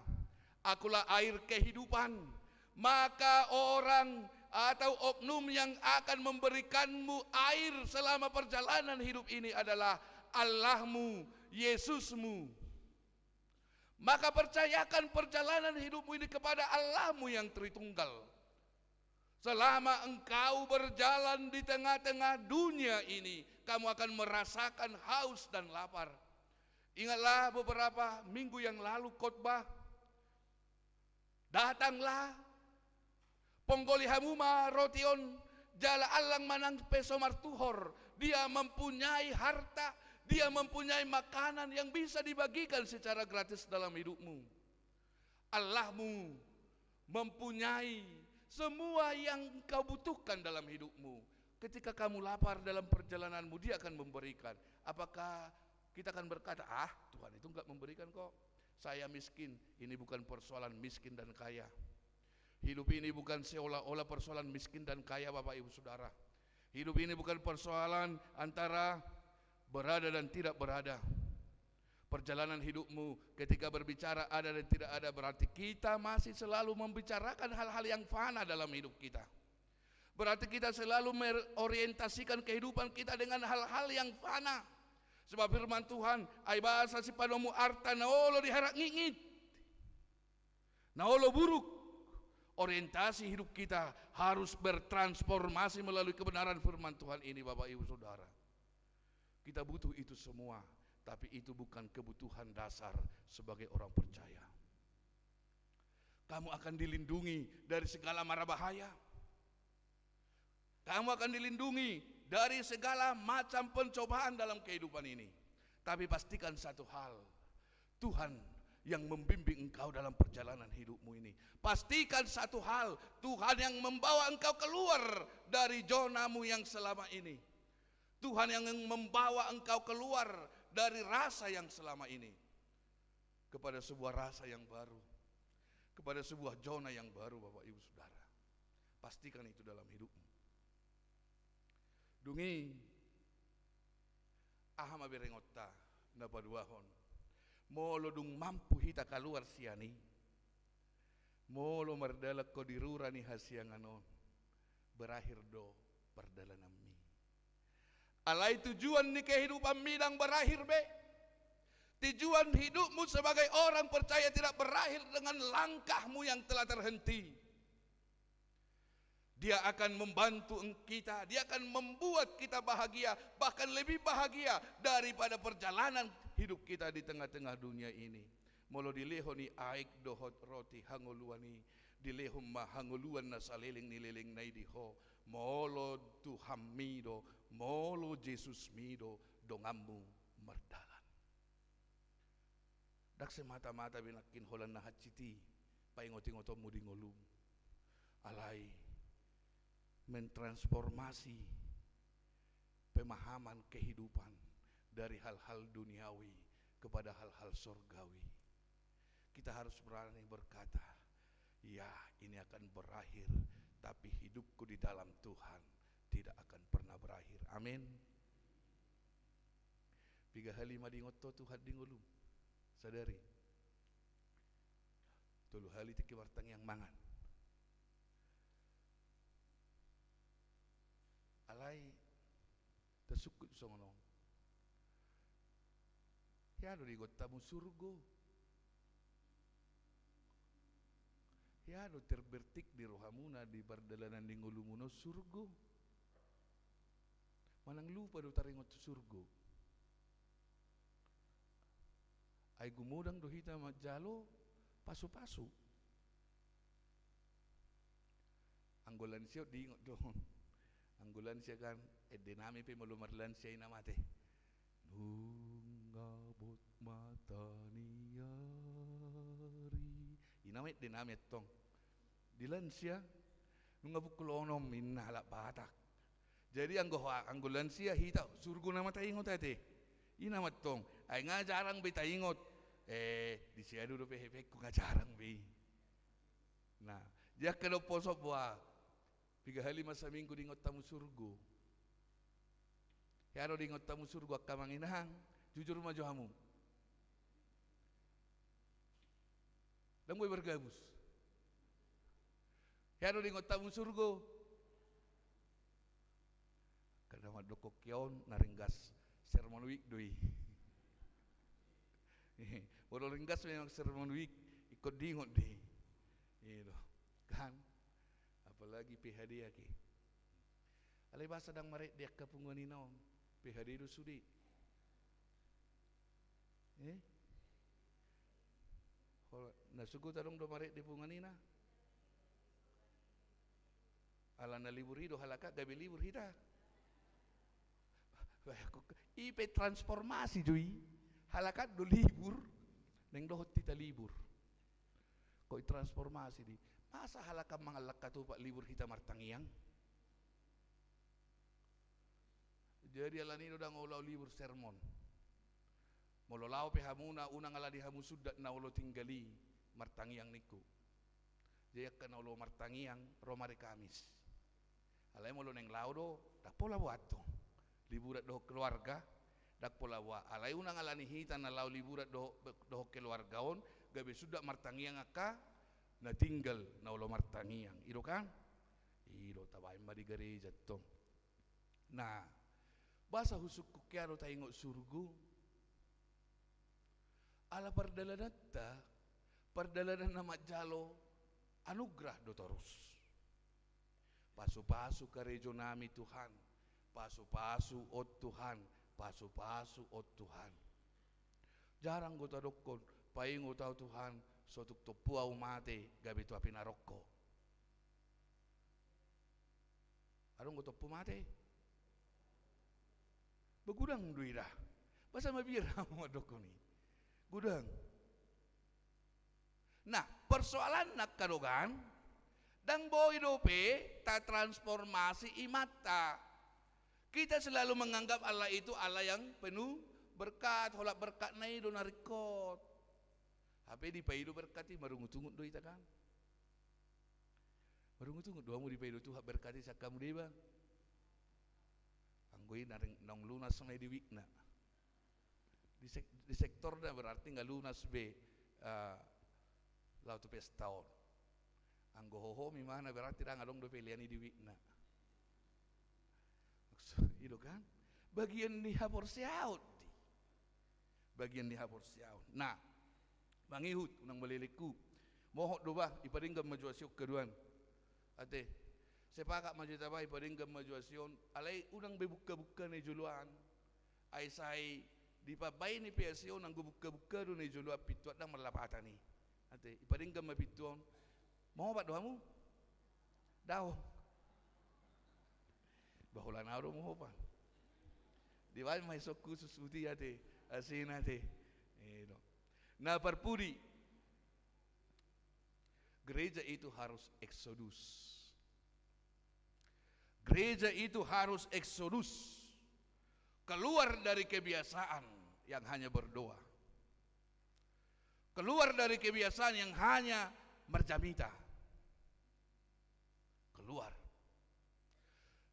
"Akulah air kehidupan," maka orang atau oknum yang akan memberikanmu air selama perjalanan hidup ini adalah Allahmu, Yesusmu. Maka percayakan perjalanan hidupmu ini kepada Allahmu yang Tritunggal. Selama engkau berjalan di tengah-tengah dunia ini, kamu akan merasakan haus dan lapar. Ingatlah beberapa minggu yang lalu khotbah, "Datanglah, ponggoli hamu ma roti on, jala allang ma nang pe so martuhor." Dia mempunyai harta, dia mempunyai makanan yang bisa dibagikan secara gratis dalam hidupmu. Allahmu mempunyai semua yang kau butuhkan dalam hidupmu. Ketika kamu lapar dalam perjalananmu, Dia akan memberikan. Apakah kita akan berkata, "Ah, Tuhan itu nggak memberikan kok. Saya miskin." Ini bukan persoalan miskin dan kaya. Hidup ini bukan seolah-olah persoalan miskin dan kaya, Bapak Ibu Saudara. Hidup ini bukan persoalan antara berada dan tidak berada. Perjalanan hidupmu ketika berbicara ada dan tidak ada, berarti kita masih selalu membicarakan hal-hal yang fana dalam hidup kita. Berarti kita selalu mengorientasikan kehidupan kita dengan hal-hal yang fana. Sebab firman Tuhan, "Ai basa sipanomu arta na olo diharat ngitngit, na olo buruk." Orientasi hidup kita harus bertransformasi melalui kebenaran firman Tuhan ini, Bapak Ibu Saudara. Kita butuh itu semua, tapi itu bukan kebutuhan dasar sebagai orang percaya. Kamu akan dilindungi dari segala mara bahaya. Kamu akan dilindungi dari segala macam pencobaan dalam kehidupan ini. Tapi pastikan satu hal, Tuhan yang membimbing engkau dalam perjalanan hidupmu ini. Pastikan satu hal, Tuhan yang membawa engkau keluar dari zonamu yang selama ini. Tuhan yang membawa engkau keluar dari rasa yang selama ini kepada sebuah rasa yang baru, kepada sebuah zona yang baru, Bapak, Ibu, Saudara. Pastikan itu dalam hidupmu. Dung i, aha ma berengonta na paduahon? Molo dung mampu hita kaluar sian i, molo mardalan ho di rura ni hasiangan on, berakhir do pardalananmi. Alai tujuan ni kehidupanmi ndang berakhir be. Tujuan hidupmu sebagai orang percaya tidak berakhir dengan langkahmu yang telah terhenti. Dia akan membantu eng-, kita, Dia akan membuat kita bahagia, bahkan lebih bahagia daripada perjalanan hidup kita di tengah-tengah dunia ini. Molo dilehon i aek dohot roti hangoluan i, dilehon ma hangoluan na saleleng ni lelengna i di ho, molo Tuhanmi do, molo Jesusmi do donganmu mardalan. Ndang semata-mata be nangkin holan na hansit i paingot-ingotonmu di ngolum. Alai mentransformasi pemahaman kehidupan dari hal-hal duniawi kepada hal-hal sorgawi. Kita harus berani berkata, "Ya, ini akan berakhir, tapi hidupku di dalam Tuhan tidak akan pernah berakhir." Amin. Piga hali ma diingot ho Tuhan di ngolum sadari? Tolu hali tingki martangiang mangan. Alai tasungkun songon on. Hea do diingot hamu surgo? Hea do terbertik di rohamuna di pardalanan ni ngolumuna on surgo? Manang lupa do taringot surgo? Ai gumodang do hita manjalo pasu-pasu. Anggo lansia diingot do. Anggo lansia kan, ende nami pe molo marlansia i na mate. Nunga bot mata ni ari. I na ma ende nami antong. Di lansia, nunga pukul onom ninna halak Batak. Jadi anggo ho-, anggo lansia hita, surgo nama taingot ate. I na ma antong. Ai nga jarang be taingot. Eh, di sia do dope hepengku nga jarang be. Nah, jadi angka do poso boa. Piga hali ma saminggu diingot hamu surgo? Hea do diingot hamu surgo angka amang inang? Jujur ma jo hamu. Ndang boi bergabus. Hea do diingot hamu surgo? Angka na mandok hea on na ringgas Sermon Week do i. Molo ringgas memang Sermon Week, ingkon diingot do i. I do. Kan? Apalagi P H D ake. Alai boasa ndang marende angka punguan ina on? P H D do sude. Eh? Ho, na sogot adong do marende punguan ina? Alana libur i do halak an gabe libur hita. Bah, aku, i pe transformasi do i. Halak an do libur, naeng dohot hita libur. Kok i transformasi do i. Masa halak an mangallang hatupa libur hita martangiang? Jadi alani i do ndang olo au libur sermon. Molo laho pe hamuna, unang alani hamu sundat na olo tinggal i martangiang ningku. Jadi angka na olo martangiang ro ma ari Kamis. Alai molo naeng laho do, ndang pola boa antong. Liburan dohot keluarga, ndang pola boa. Alai unang alani hita na laho liburan dohot, dohot keluarga on, gabe sundat martangiang angka na tinggal na olo martangiang. I do kan? I do, tabaen ma di gareja antong. Nah, boasa husungkun hea do taingot surgo? Ala pardalananta, pardalanan na manjalo anugrah do torus. Pasu-pasu karejonami Tuhan, pasu-pasu on Tuhan, pasu-pasu on Tuhan. Jarang do tadokkon, paingot au Tuhan, so tung tompu au mate gabe tu api narokko. Adong do tompu mate? Ba godang do i da. Boasa mabiar hamu mandokkon i? Godang. Nah, persoalanna angka dongan, ndang boi dope tatransformasi imanta. Kita selalu menganggap Allah itu Allah yang penuh berkat, holan berkatna i do na ringkot. Hape dipaido berkat i, marungutungut do hita kan. Marungutungut do hamu dipaido Tuhan berkat i sian hamu deba. Anggo i na ring-, naung lunas ma i di wikna. Di sek-, di sektorna berarti nga lunas be, eh, laho tu pesta on. Anggo hohom imana berarti ndang adong dope lean i di wikna. Maksud, i do kan? Bagian ni haporseaon di. Bagian ni haporseaon. Nah, mangihut, unang malelengku. Mohot do bah, ipadenggan ma jo asi on haduan. Ate, sepakat ma jo hita bah, ipadenggan ma jo asi on. Alai unang be bukka-bukka na i joloan. Ai sai dipabaen i pe asi on, anggo bukka-bukka do na i joloan, pintu an ndang marlapatan i. Ate, ipadenggan ma pintu on. Mangopat do hamu? Daong. Ba holan au do mangopat. Dibaen ma ison khusus buti ate, asina ate. I do. Na parpudi, gereja itu harus eksodus. Gereja itu harus eksodus, keluar dari kebiasaan yang hanya berdoa, keluar dari kebiasaan yang hanya marjamita. Keluar.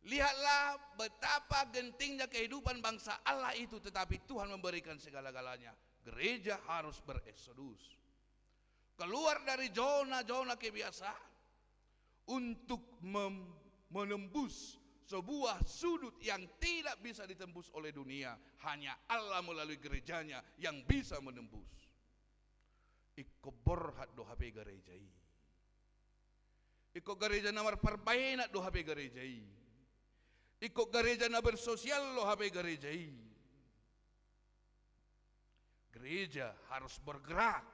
Lihatlah betapa gentingnya kehidupan bangsa Allah itu, tetapi Tuhan memberikan segala-galanya. Gereja harus bereksodus. Keluar dari zona-zona kebiasaan untuk mem-, menembus sebuah sudut yang tidak bisa ditembus oleh dunia. Hanya Allah melalui gerejanya yang bisa menembus. Ingkon borhat do hape gareja i. Ingkon gareja na marparbaenan do hape gareja i. Ingkon gareja na bersosial do hape gareja i. Gereja harus bergerak.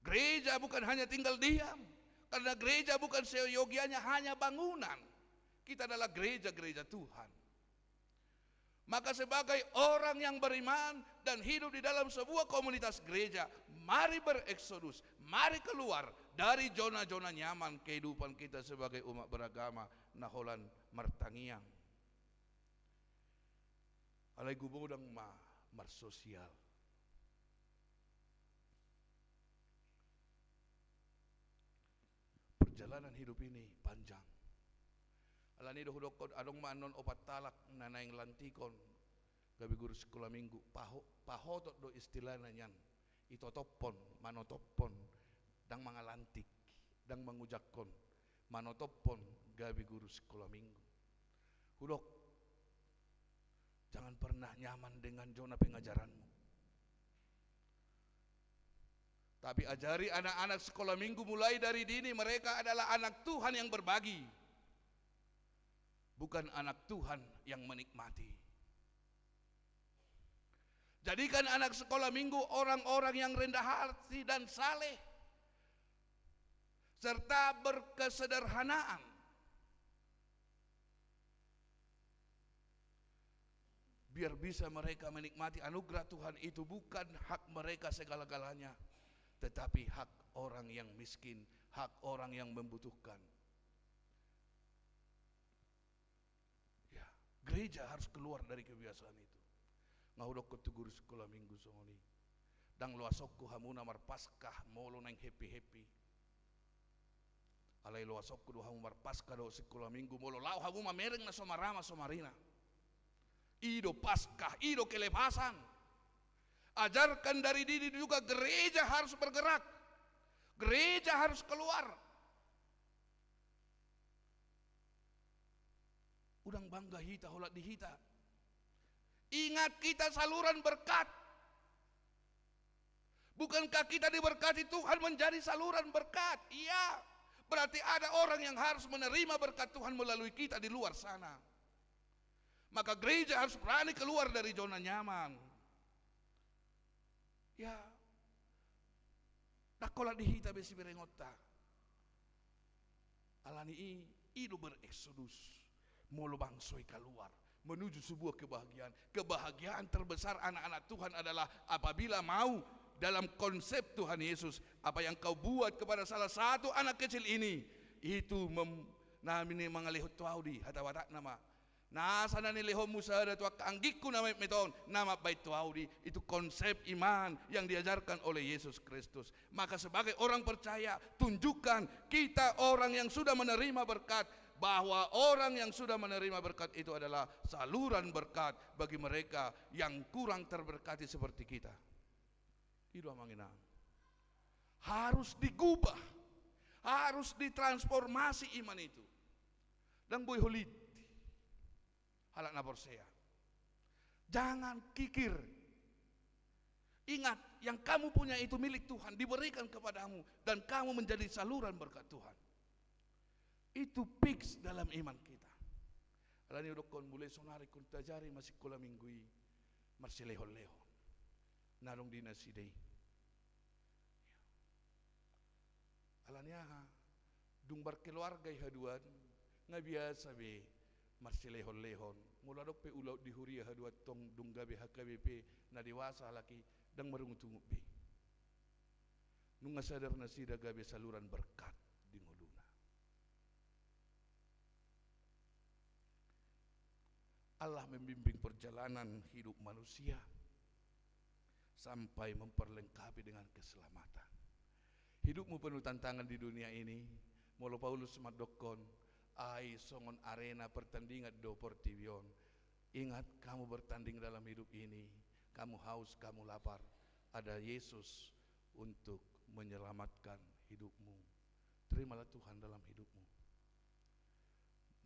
Gereja bukan hanya tinggal diam, karena gereja bukan seyogianya hanya bangunan. Kita adalah gereja, gereja Tuhan. Maka sebagai orang yang beriman dan hidup di dalam sebuah komunitas gereja, mari bereksodus, mari keluar dari zona-zona nyaman kehidupan kita sebagai umat beragama na holan martangiang. Alai gumodang ma marsosial. Perjalanan hidup ini panjang. Alani do hudokkon, adong ma annon opat halak na naeng lantikon gabe guru sikola minggu, paho-, pahotot do istilahna nian, itotophon, manotophon, ndang mangalantik, ndang mangujakhon, manotophon gabe guru sikola minggu. Hudok, jangan pernah nyaman dengan zona pengajaranmu. Tapi ajari anak-anak sekolah minggu mulai dari dini, mereka adalah anak Tuhan yang berbagi, bukan anak Tuhan yang menikmati. Jadikan anak sekolah minggu orang-orang yang rendah hati dan saleh, serta berkesederhanaan. Biar bisa mereka menikmati anugerah Tuhan itu, bukan hak mereka segala-galanya, tetapi hak orang yang miskin, hak orang yang membutuhkan. Ya, gereja harus keluar dari kebiasaan itu. Nga hudokkon tu guru sikola minggu songon i. Ndang loasonku hamu na marpaskah molo naeng happy-happy. Alai loasonku do hamu marpaskah dohot sikola minggu molo laho hamu mamereng na so marama so marina. I do Paskah, i do kelepasan. Ajarkan dari dini juga gereja harus bergerak. Gereja harus keluar. Unang bangga hita holan di hita. Ingat, kita saluran berkat. Bukankah kita diberkati Tuhan menjadi saluran berkat? Iya. Berarti ada orang yang harus menerima berkat Tuhan melalui kita di luar sana. Maka gereja harus berani keluar dari zona nyaman. Ya. Ndang holan di hita be siberengonta. Alani i, i do bereksodus. Molo bangso i kaluar, menuju sebuah kebahagiaan. Kebahagiaan terbesar anak-anak Tuhan adalah apabila mau dalam konsep Tuhan Yesus, apa yang kau buat kepada salah satu anak kecil ini, itu mem-, na mangaleihon tu ahu di, hata Batak nama. Nasa na nilehonmu sada tu angka anggingku na metmet on, na mambahen tu ahu di, itu konsep iman yang diajarkan oleh Yesus Kristus. Maka sebagai orang percaya, tunjukkan kita orang yang sudah menerima berkat, bahwa orang yang sudah menerima berkat itu adalah saluran berkat bagi mereka yang kurang terberkati seperti kita. I do, amang inang. Harus digubah, harus ditransformasi iman itu. Ndang boi holit halak na porsea. Jangan kikir. Ingat, yang kamu punya itu milik Tuhan, diberikan kepadamu, dan kamu menjadi saluran berkat Tuhan. Itu fix dalam iman kita. Alani i hudokkon, mulai sonari ingkon taajari ma sikola minggu i marsilehon-lehon na adong di nasida i. Alani aha? Dung markeluarga i haduan, nga biasa be marsilehon-lehon. Molo adong pe ulaon di huria haduan, tong dung gabe H K B P na dewasa halak i, ndang marungut-ungut be. Nunga sadar nasida gabe saluran berkat di ngoluna. Allah membimbing perjalanan hidup manusia sampai memperlengkapi dengan keselamatan. Hidupmu penuh tantangan di dunia ini. Molo Paulus mandokkon, ai songon arena pertandingan do portibi on. Ingat, kamu bertanding dalam hidup ini. Kamu haus, kamu lapar. Ada Yesus untuk menyelamatkan hidupmu. Terimalah Tuhan dalam hidupmu.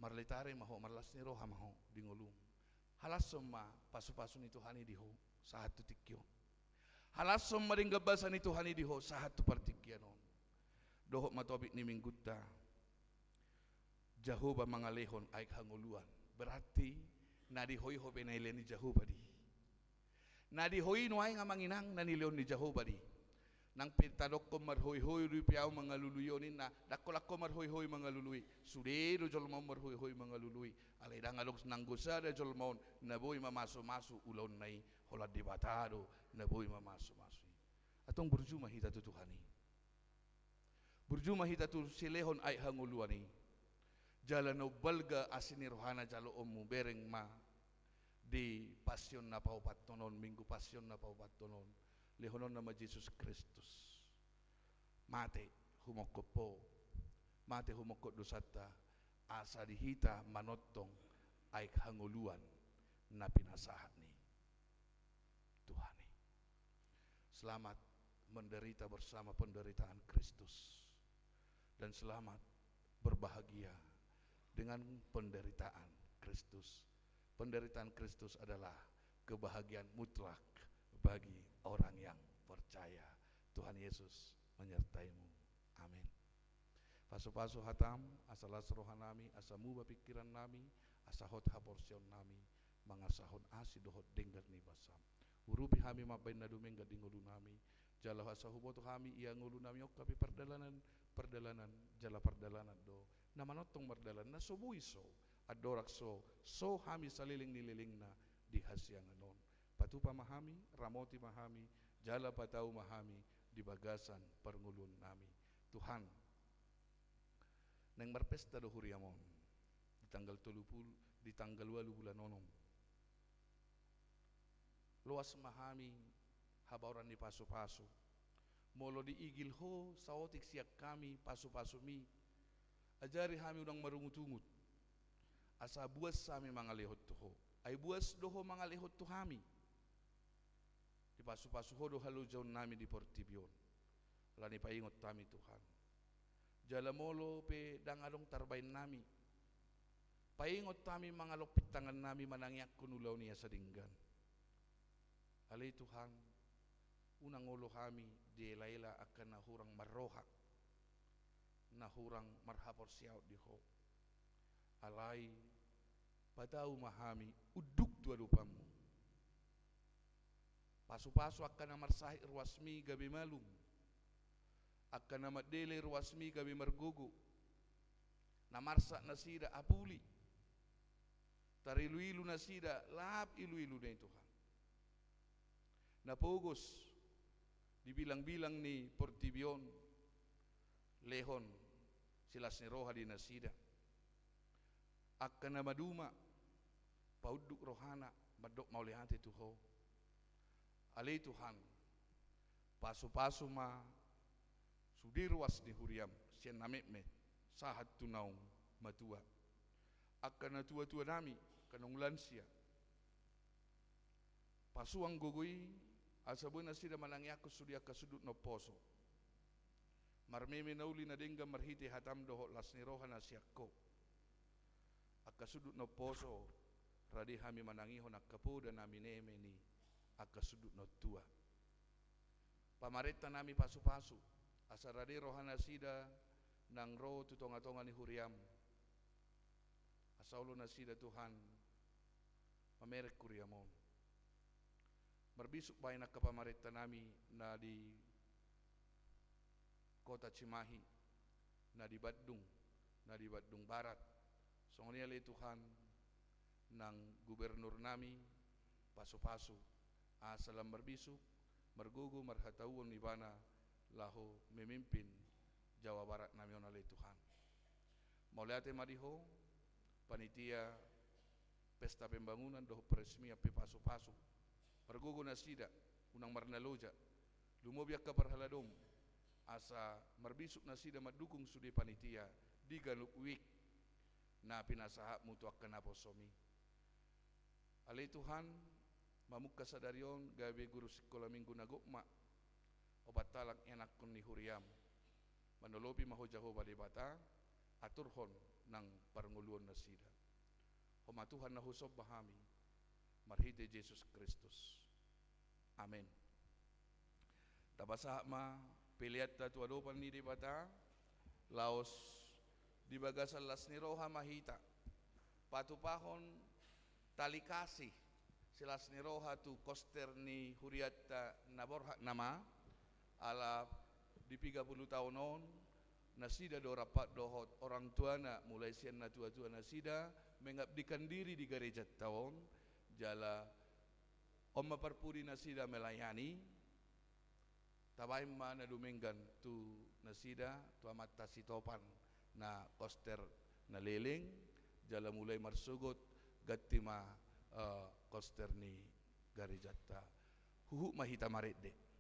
Marletare ma ho, marlas ni roha ma ho di ngolum. Halashon ma pasu-pasu ni Tuhan i di ho sahat tu tingki on. Halashon ma denggan basa ni Tuhan i di ho sahat tu partingkian on. Dohot ma topik ni minggunta, Jahowa mangalehon aek hangoluan. Berarti na di ho i, ho pe na nilehon ni Jahowa do i. Na di ho i nuaeng, amang inang, na nilehon ni Jahowa do i. Nang pe tadokkon marhoi-hoi do i pe ahu mangalului on, ninna, ndang holan ho marhoi-hoi mangalului. Sude do jolma on marhoi-hoi mangalului. Alai ndang adong nanggo sada jolma on na boi mamasu-masu ulaonna i, holan Debata do na boi mamasu-masu i. Antong burju ma hita tu Tuhan i. Burju ma hita tu silehon aek hangoluan i. Jala na umbalga asi ni rohana jaloonmu, bereng ma di Pasion na paopathon on, Minggu Pasion na paopathon on, lehononna ma Jesus Kristus mate humongkop ho, mate humongkop dosanta, asa di hita manongtong aek hangoluan na pinasahat ni Tuhan i. Selamat menderita bersama penderitaan Kristus. Dan selamat berbahagia dengan penderitaan Kristus. Penderitaan Kristus adalah kebahagiaan mutlak bagi orang yang percaya. Tuhan Yesus menyertaimu. Amin. Pasu-pasu hatam, asa las rohanami, asa muba pingkirannami, asa hot haporseaonnami, mangasahon asi dohot denggan ni basam. Urupi hami mambahen na dumenggan di ngolunami, jala asa huboto hami ia ngolunami on hape pardalanan, pardalanan, jala pardalanan do na manongtong mardalan, na so boi so, andorang so, so hami saleleng ni lelengna di hasiangan on. Patupa ma hami, ramoti ma hami, jala patau ma hami di bagasan parngoluonnami. Tuhan, naeng marpesta do huriam on di tanggal tolu pulu, di tanggal ualu bulan onom. Loas ma hami habaoran ni pasu-pasu. Molo diigil ho saotik sian hami pasu-pasumi, ajari hami unang marungut-ungut, asa buas hami mangalehon tu ho. Ai buas do ho mangalehon tu hami. Dipasu-pasu ho do halojaonnami di portibi on. Alani i paingot hami, Tuhan. Jala molo pe ndang adong tarbaennami, paingot hami mangalompit tangannami manangiangkon ulaon i asa denggan. Alai Tuhan, unang olo hami diela-ela angka na hurang marroha, na hurang marhaporseaon di ho. Alai patau ma hami unduk tu adopanmu. Pasu-pasu angka na marsahit ruasmi gabe malum, angka na mandele ruasmi gabe margogo, na marsak nasida apuli, Tariluilu nasida, lap iluilu ni Tuhan. Na pogos di bilangbilang ni portibi on, lehon silas ni roha di nasida. Angka na maduma, paunduk rohana, mandok mauliate tu Ho. Ale Tuhan, pasupasu ma sude ruas ni huriaM, sian na metmet sahat tu naung matua. Angka natuatua nami, angka naung lansia, pasuang gogo i, asa boi nasida manangiangkon sude angka sundut na umposo. Marmeme na uli na denggan marhite hataM dohot las ni roha na sian Ho. Angka sundut na umposo, rade hami manangihon angka poda na mineme ni angka sundut na tua. Pamarenta nami pasupasu, asa rade roha nasida nang ro tu tongatonga ni huriaM. Asa olo nasida Tuhan, mamereng huriaM on. Marbisuk bahen angka pamarenta nami na di kota Cimahi, na di Bandung, na di Bandung Barat. Songon i ale Tuhan, nang gubernur nami, pasupasu, asa lam marbisuk, margogo, marhatauon ibana, laho memimpin Jawa Barat nami on ale Tuhan. Mauliate ma di Ho, panitia pesta pembangunan dohot peresmian pe pasupasu. Margogo nasida, unang marnaloja, lumobi angka parhaladom, asa marbisuk nasida mandukung sude panitia di ganup wijk na pinasahatMu tu angka naposoMi. Ale Tuhan, mamungka sadari on gabe guru sikola minggu na gok ma opat halak ianakhon ni huriaM. Manolopi ma Ho Jahowa Debata, aturhon nang parngoluon nasida. Ho ma Tuhan na husomba hami, marhite Jesus Kristus. Amen. Tapasahat ma peleanta tu adopan ni Debata, laos di bagasan las ni roha ma hita patupahon tali kasih silas ni roha tu koster ni hurianta na borhat nama, ala di piga pulu taon on, nasida do rap dohot orang tuana, mulai sian natuatua nasida, mengabdikan diri di garejanta on, jala on ma parpudi nasida melayani. Tabahen ma na dumenggan tu nasida, tu amanta Sitopan na koster na leleng, jala mulai marsogot ganti ma, eh, koster ni garejanta. Huhut ma hita marende.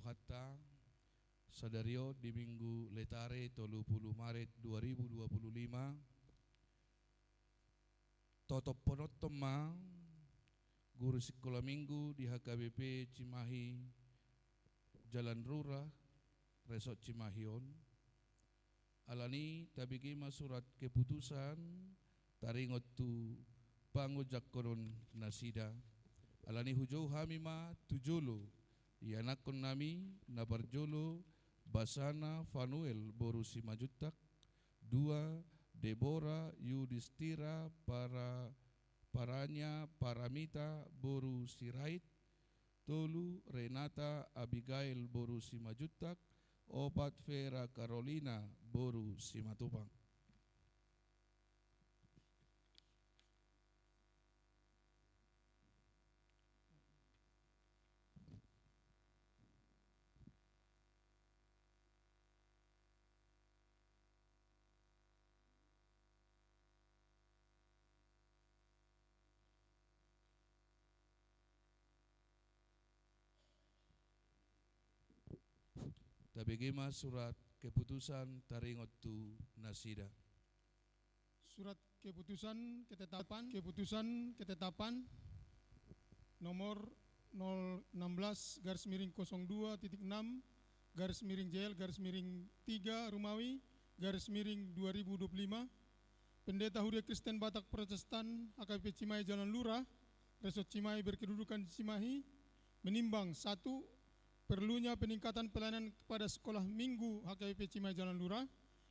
Tuhanta, sadari on di Minggu Letare, tolu pulu Maret dua ribu dua pulu lima, totophonon ma guru sikola minggu di H K B P Cimahi Jalan Lurah, Resort Cimahi on. Alani tabege ma surat keputusan taringot tu pangojakhonon nasida. Alani hujou hami ma tu jolo ianakhon nami, na parjolo Basana Fanuel boru Simanjuntak, dua Debora Yudistira Para-, Paranya Paramita boru Sirait, tolu Renata Abigail boru Simanjuntak, opat Vera Carolina boru Simatupang. Tabege ma surat keputusan taringot tu nasida. Surat keputusan ketetapan, keputusan ketetapan nomor nol enam belas garis miring kosong dua titik enam garis miring J L garis miring tiga Rumawi garis miring dua ribu dua puluh lima. Pendeta Huria Kristen Batak Protestan H K B P Cimahi Jalan Lurah, Resort Cimahi berkedudukan di Cimahi, menimbang, satu, perlunya peningkatan pelayanan kepada sekolah minggu H K B P Cimahi Jalan Lurah.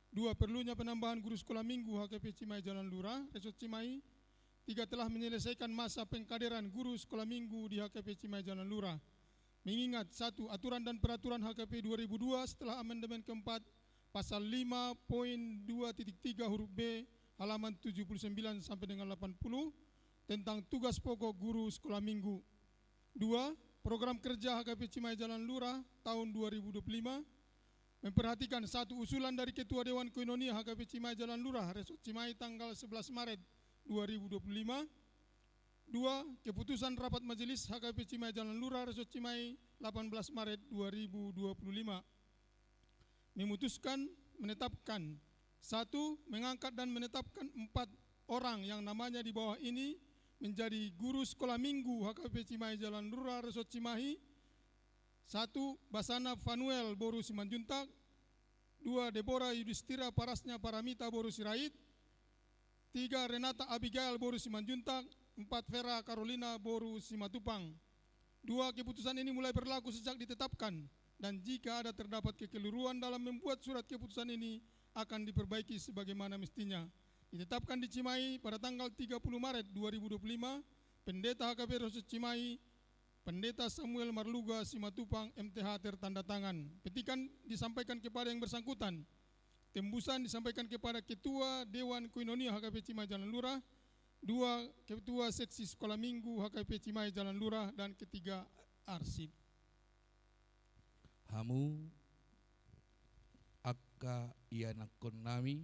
Dua, perlunya penambahan guru sekolah minggu H K B P Cimahi Jalan Lurah, Resort Cimahi. Tiga, telah menyelesaikan masa pengkaderan guru sekolah minggu di H K B P Cimahi Jalan Lurah. Mengingat, satu, aturan dan peraturan H K B P dua ribu dua setelah amandemen keempat, pasal lima poin dua titik tiga huruf B, halaman tujuh puluh sembilan sampai dengan delapan puluh, tentang tugas pokok guru sekolah minggu. Dua, program kerja H K B P Cimahi Jalan Lurah tahun dua ribu dua puluh lima, memperhatikan, satu, usulan dari Ketua Dewan Koinonia H K B P Cimahi Jalan Lurah, Resort Cimahi, tanggal sebelas Maret dua ribu dua puluh lima. Dua, keputusan rapat majelis H K B P Cimahi Jalan Lurah, Resort Cimahi, delapan belas Maret dua ribu dua puluh lima. Memutuskan, menetapkan, satu, mengangkat dan menetapkan empat orang yang namanya di bawah ini menjadi guru sekolah minggu H K B P Cimahi Jalan Lurah, Resort Cimahi. Satu, Basana Fanuel boru Simanjuntak. Dua, Debora Yudistira Parasnya Paramita boru Sirait. Tiga, Renata Abigail boru Simanjuntak. Empat, Vera Carolina boru Simatupang. Dua, keputusan ini mulai berlaku sejak ditetapkan, dan jika ada terdapat kekeliruan dalam membuat surat keputusan ini, akan diperbaiki sebagaimana mestinya. Ditetapkan di Cimahi pada tanggal tiga puluh Maret dua ribu dua puluh lima, Pendeta H K B P Resort Cimahi, Pendeta Samuel Marluga Simatupang, M T H, tertanda tangan. Petikan disampaikan kepada yang bersangkutan. Tembusan disampaikan kepada Ketua Dewan Koinonia H K B P Cimahi Jalan Lurah, dua, Ketua Seksi Sekolah Minggu H K B P Cimahi Jalan Lurah, dan ketiga, arsip. Hamu angka ianakhon nami,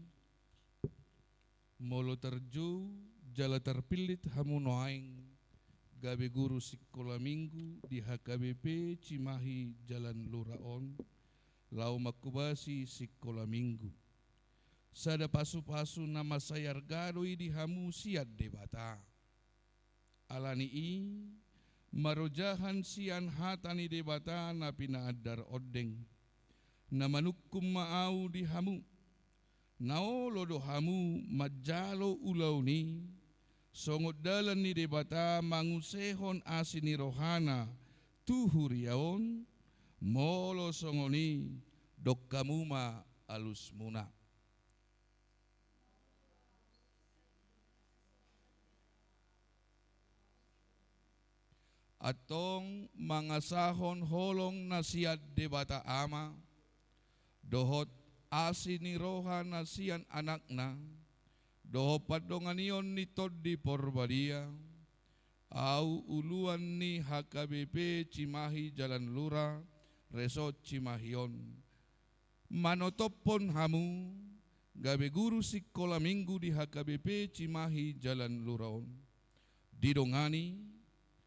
molo tarjou jala tarpillit hamu nuaeng gabe guru sikola minggu di H K B P Cimahi Jalan Lurah on, laho manghobasi sikola minggu. Sada pasupasu na mansai arga do i di hamu sian Debata. Ala ni i, marojahan sian hata ni Debata na pinaandar ondeng, na manungkun ma ahu di hamu, na olo do hamu manjalo ulaon i, songon dalan ni Debata mangusehon asi ni rohana tu huria on, molo songon i, dok hamu ma alusmuna. Antong mangasahon holong na sian Debata Ama, dohot asi ni roha na sian Anakna, dohot pandonganion ni Tondi Porbadia, ahu uluan ni H K B P Cimahi Jalan Lurah, Resort Cimahi on, manotophon hamu gabe guru sikola minggu di H K B P Cimahi Jalan Lurah on. Didongani,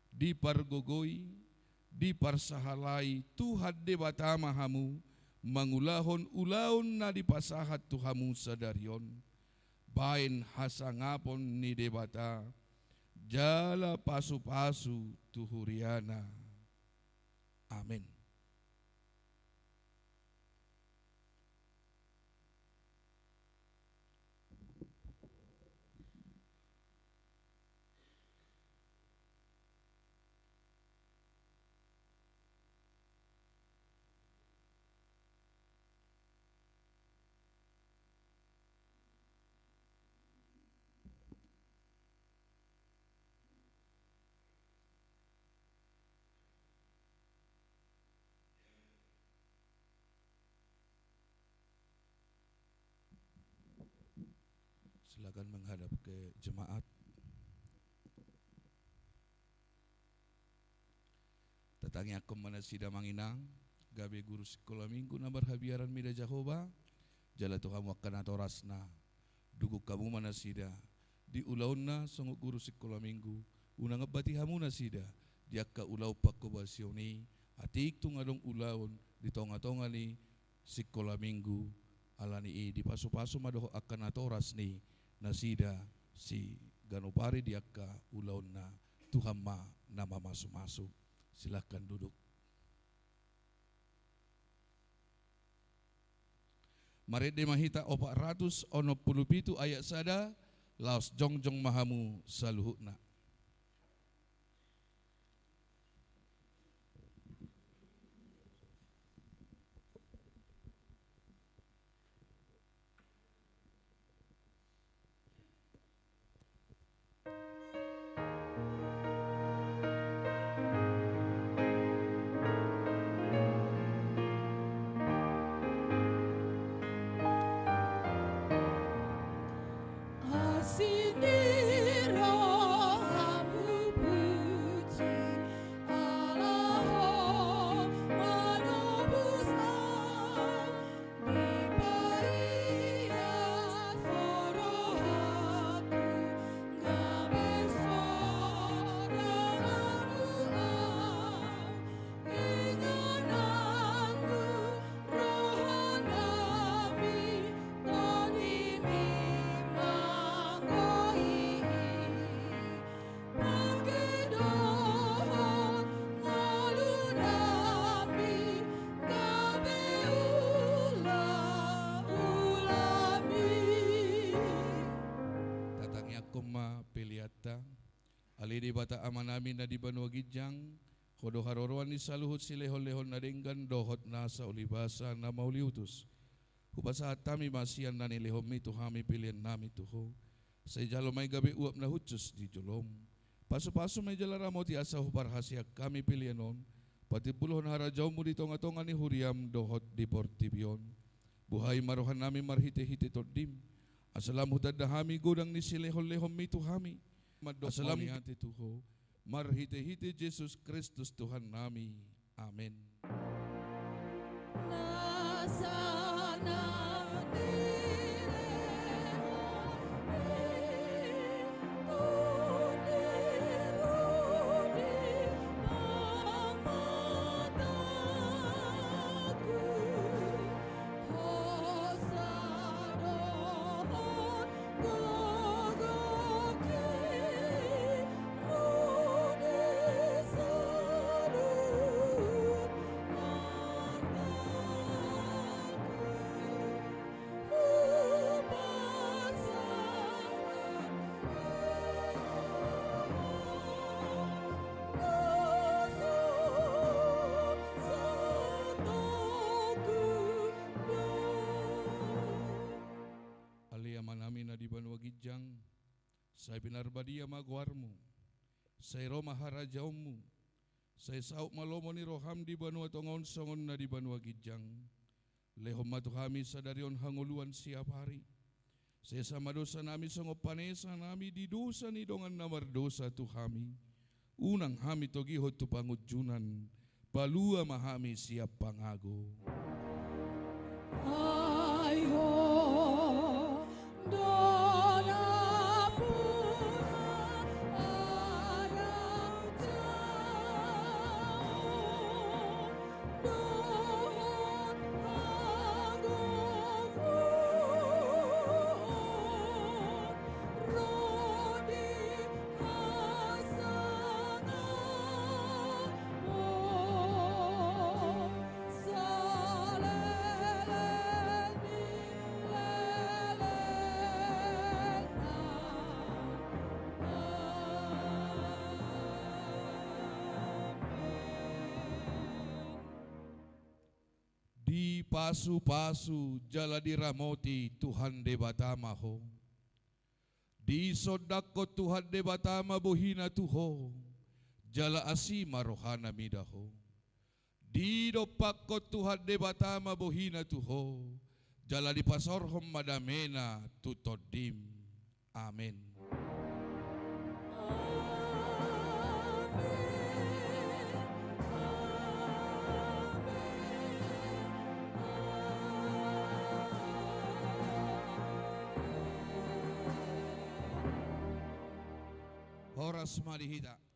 dipargogoi, Diparsahalai Tuhan Debata ma hamu mangulahon ulaon na dipasahat tu hamu sadari on, baen hasangapon ni Debata jala pasupasu tu huriana. Amen. Silakan menghadap ke jemaat. Tatangiangkon ma nasida, Amang Inang, gabe guru sikola minggu na marhabiaran mida Jahowa, jala tu hamu angka natorasna, dungkon hamu ma nasida di ulaonna songon guru sikola minggu, unang ambati hamu nasida di angka ulaon pangkobasion i, atik tung adong ulaon di tongatonga ni sikola minggu, alani i dipasupasu ma dohot angka natoras ni nasida siganup ari di angka ulaonna. Tuhan ma na mamasumasu. Silahkan duduk. Marende ma hita opat ratus onom pulu pitu ayat sada, laos jongjong ma hamu saluhutna. Asi ni rohamu puji, ala Ho manobus au. Dipaias Ho rohangku, gabe soranganmu au. Ingananmu rohanami, tondimi manggohi. Pangke dohot ngolu nami, gabe ulaulami. Tatangiangkon ma peleanta. Ale Debata Amanami na di banua ginjang, Ho do haroroan ni saluhut silehonlehon na denggan dohot nasa ulibasa na mauliutus. Hupasahat hami ma sian na nilehonmi tu hami peleannami tu Ho. Sai jalo ma i gabe uap na hushus di jolom. Pasupasu ma i jala ramoti asa huparhaseang hami pelean on patimbulhon harajaonmu di tongatonga ni huriam dohot di portibi on. Buhai ma rohanami marhitehite Tondim, asa lam hutanda hami godang ni silehonlehonmi tu hami. Mandok asa lam mauliate tu Ho marhitehite Jesus Kristus Tuhannami. Amen. Ale Amanami na di banua ginjang, sai pinarbadia ma goarmu, sai ro ma harajaonmu, sai saut ma lomo ni roham di banua tonga on songon na di banua ginjang. Lehon ma tu hami sadari on hangoluan siapari. Sesa ma dosanami songon panesanami di dosa ni dongan na mardosa tu hami. Unang hami togihon tu pangunjunan, palua ma hami sian pangago. Ai Ho do nampuna ala jao. Dipasupasu jala diramoti Tuhan Debata ma ho. Disondangkon Tuhan Debata ma bohina tu ho, jala asi ma rohana mida ho. Didompakkon Tuhan Debata ma bohina tu ho, jala dipasaorhon ma damena tu tondim. Amen. Horas ma di hita.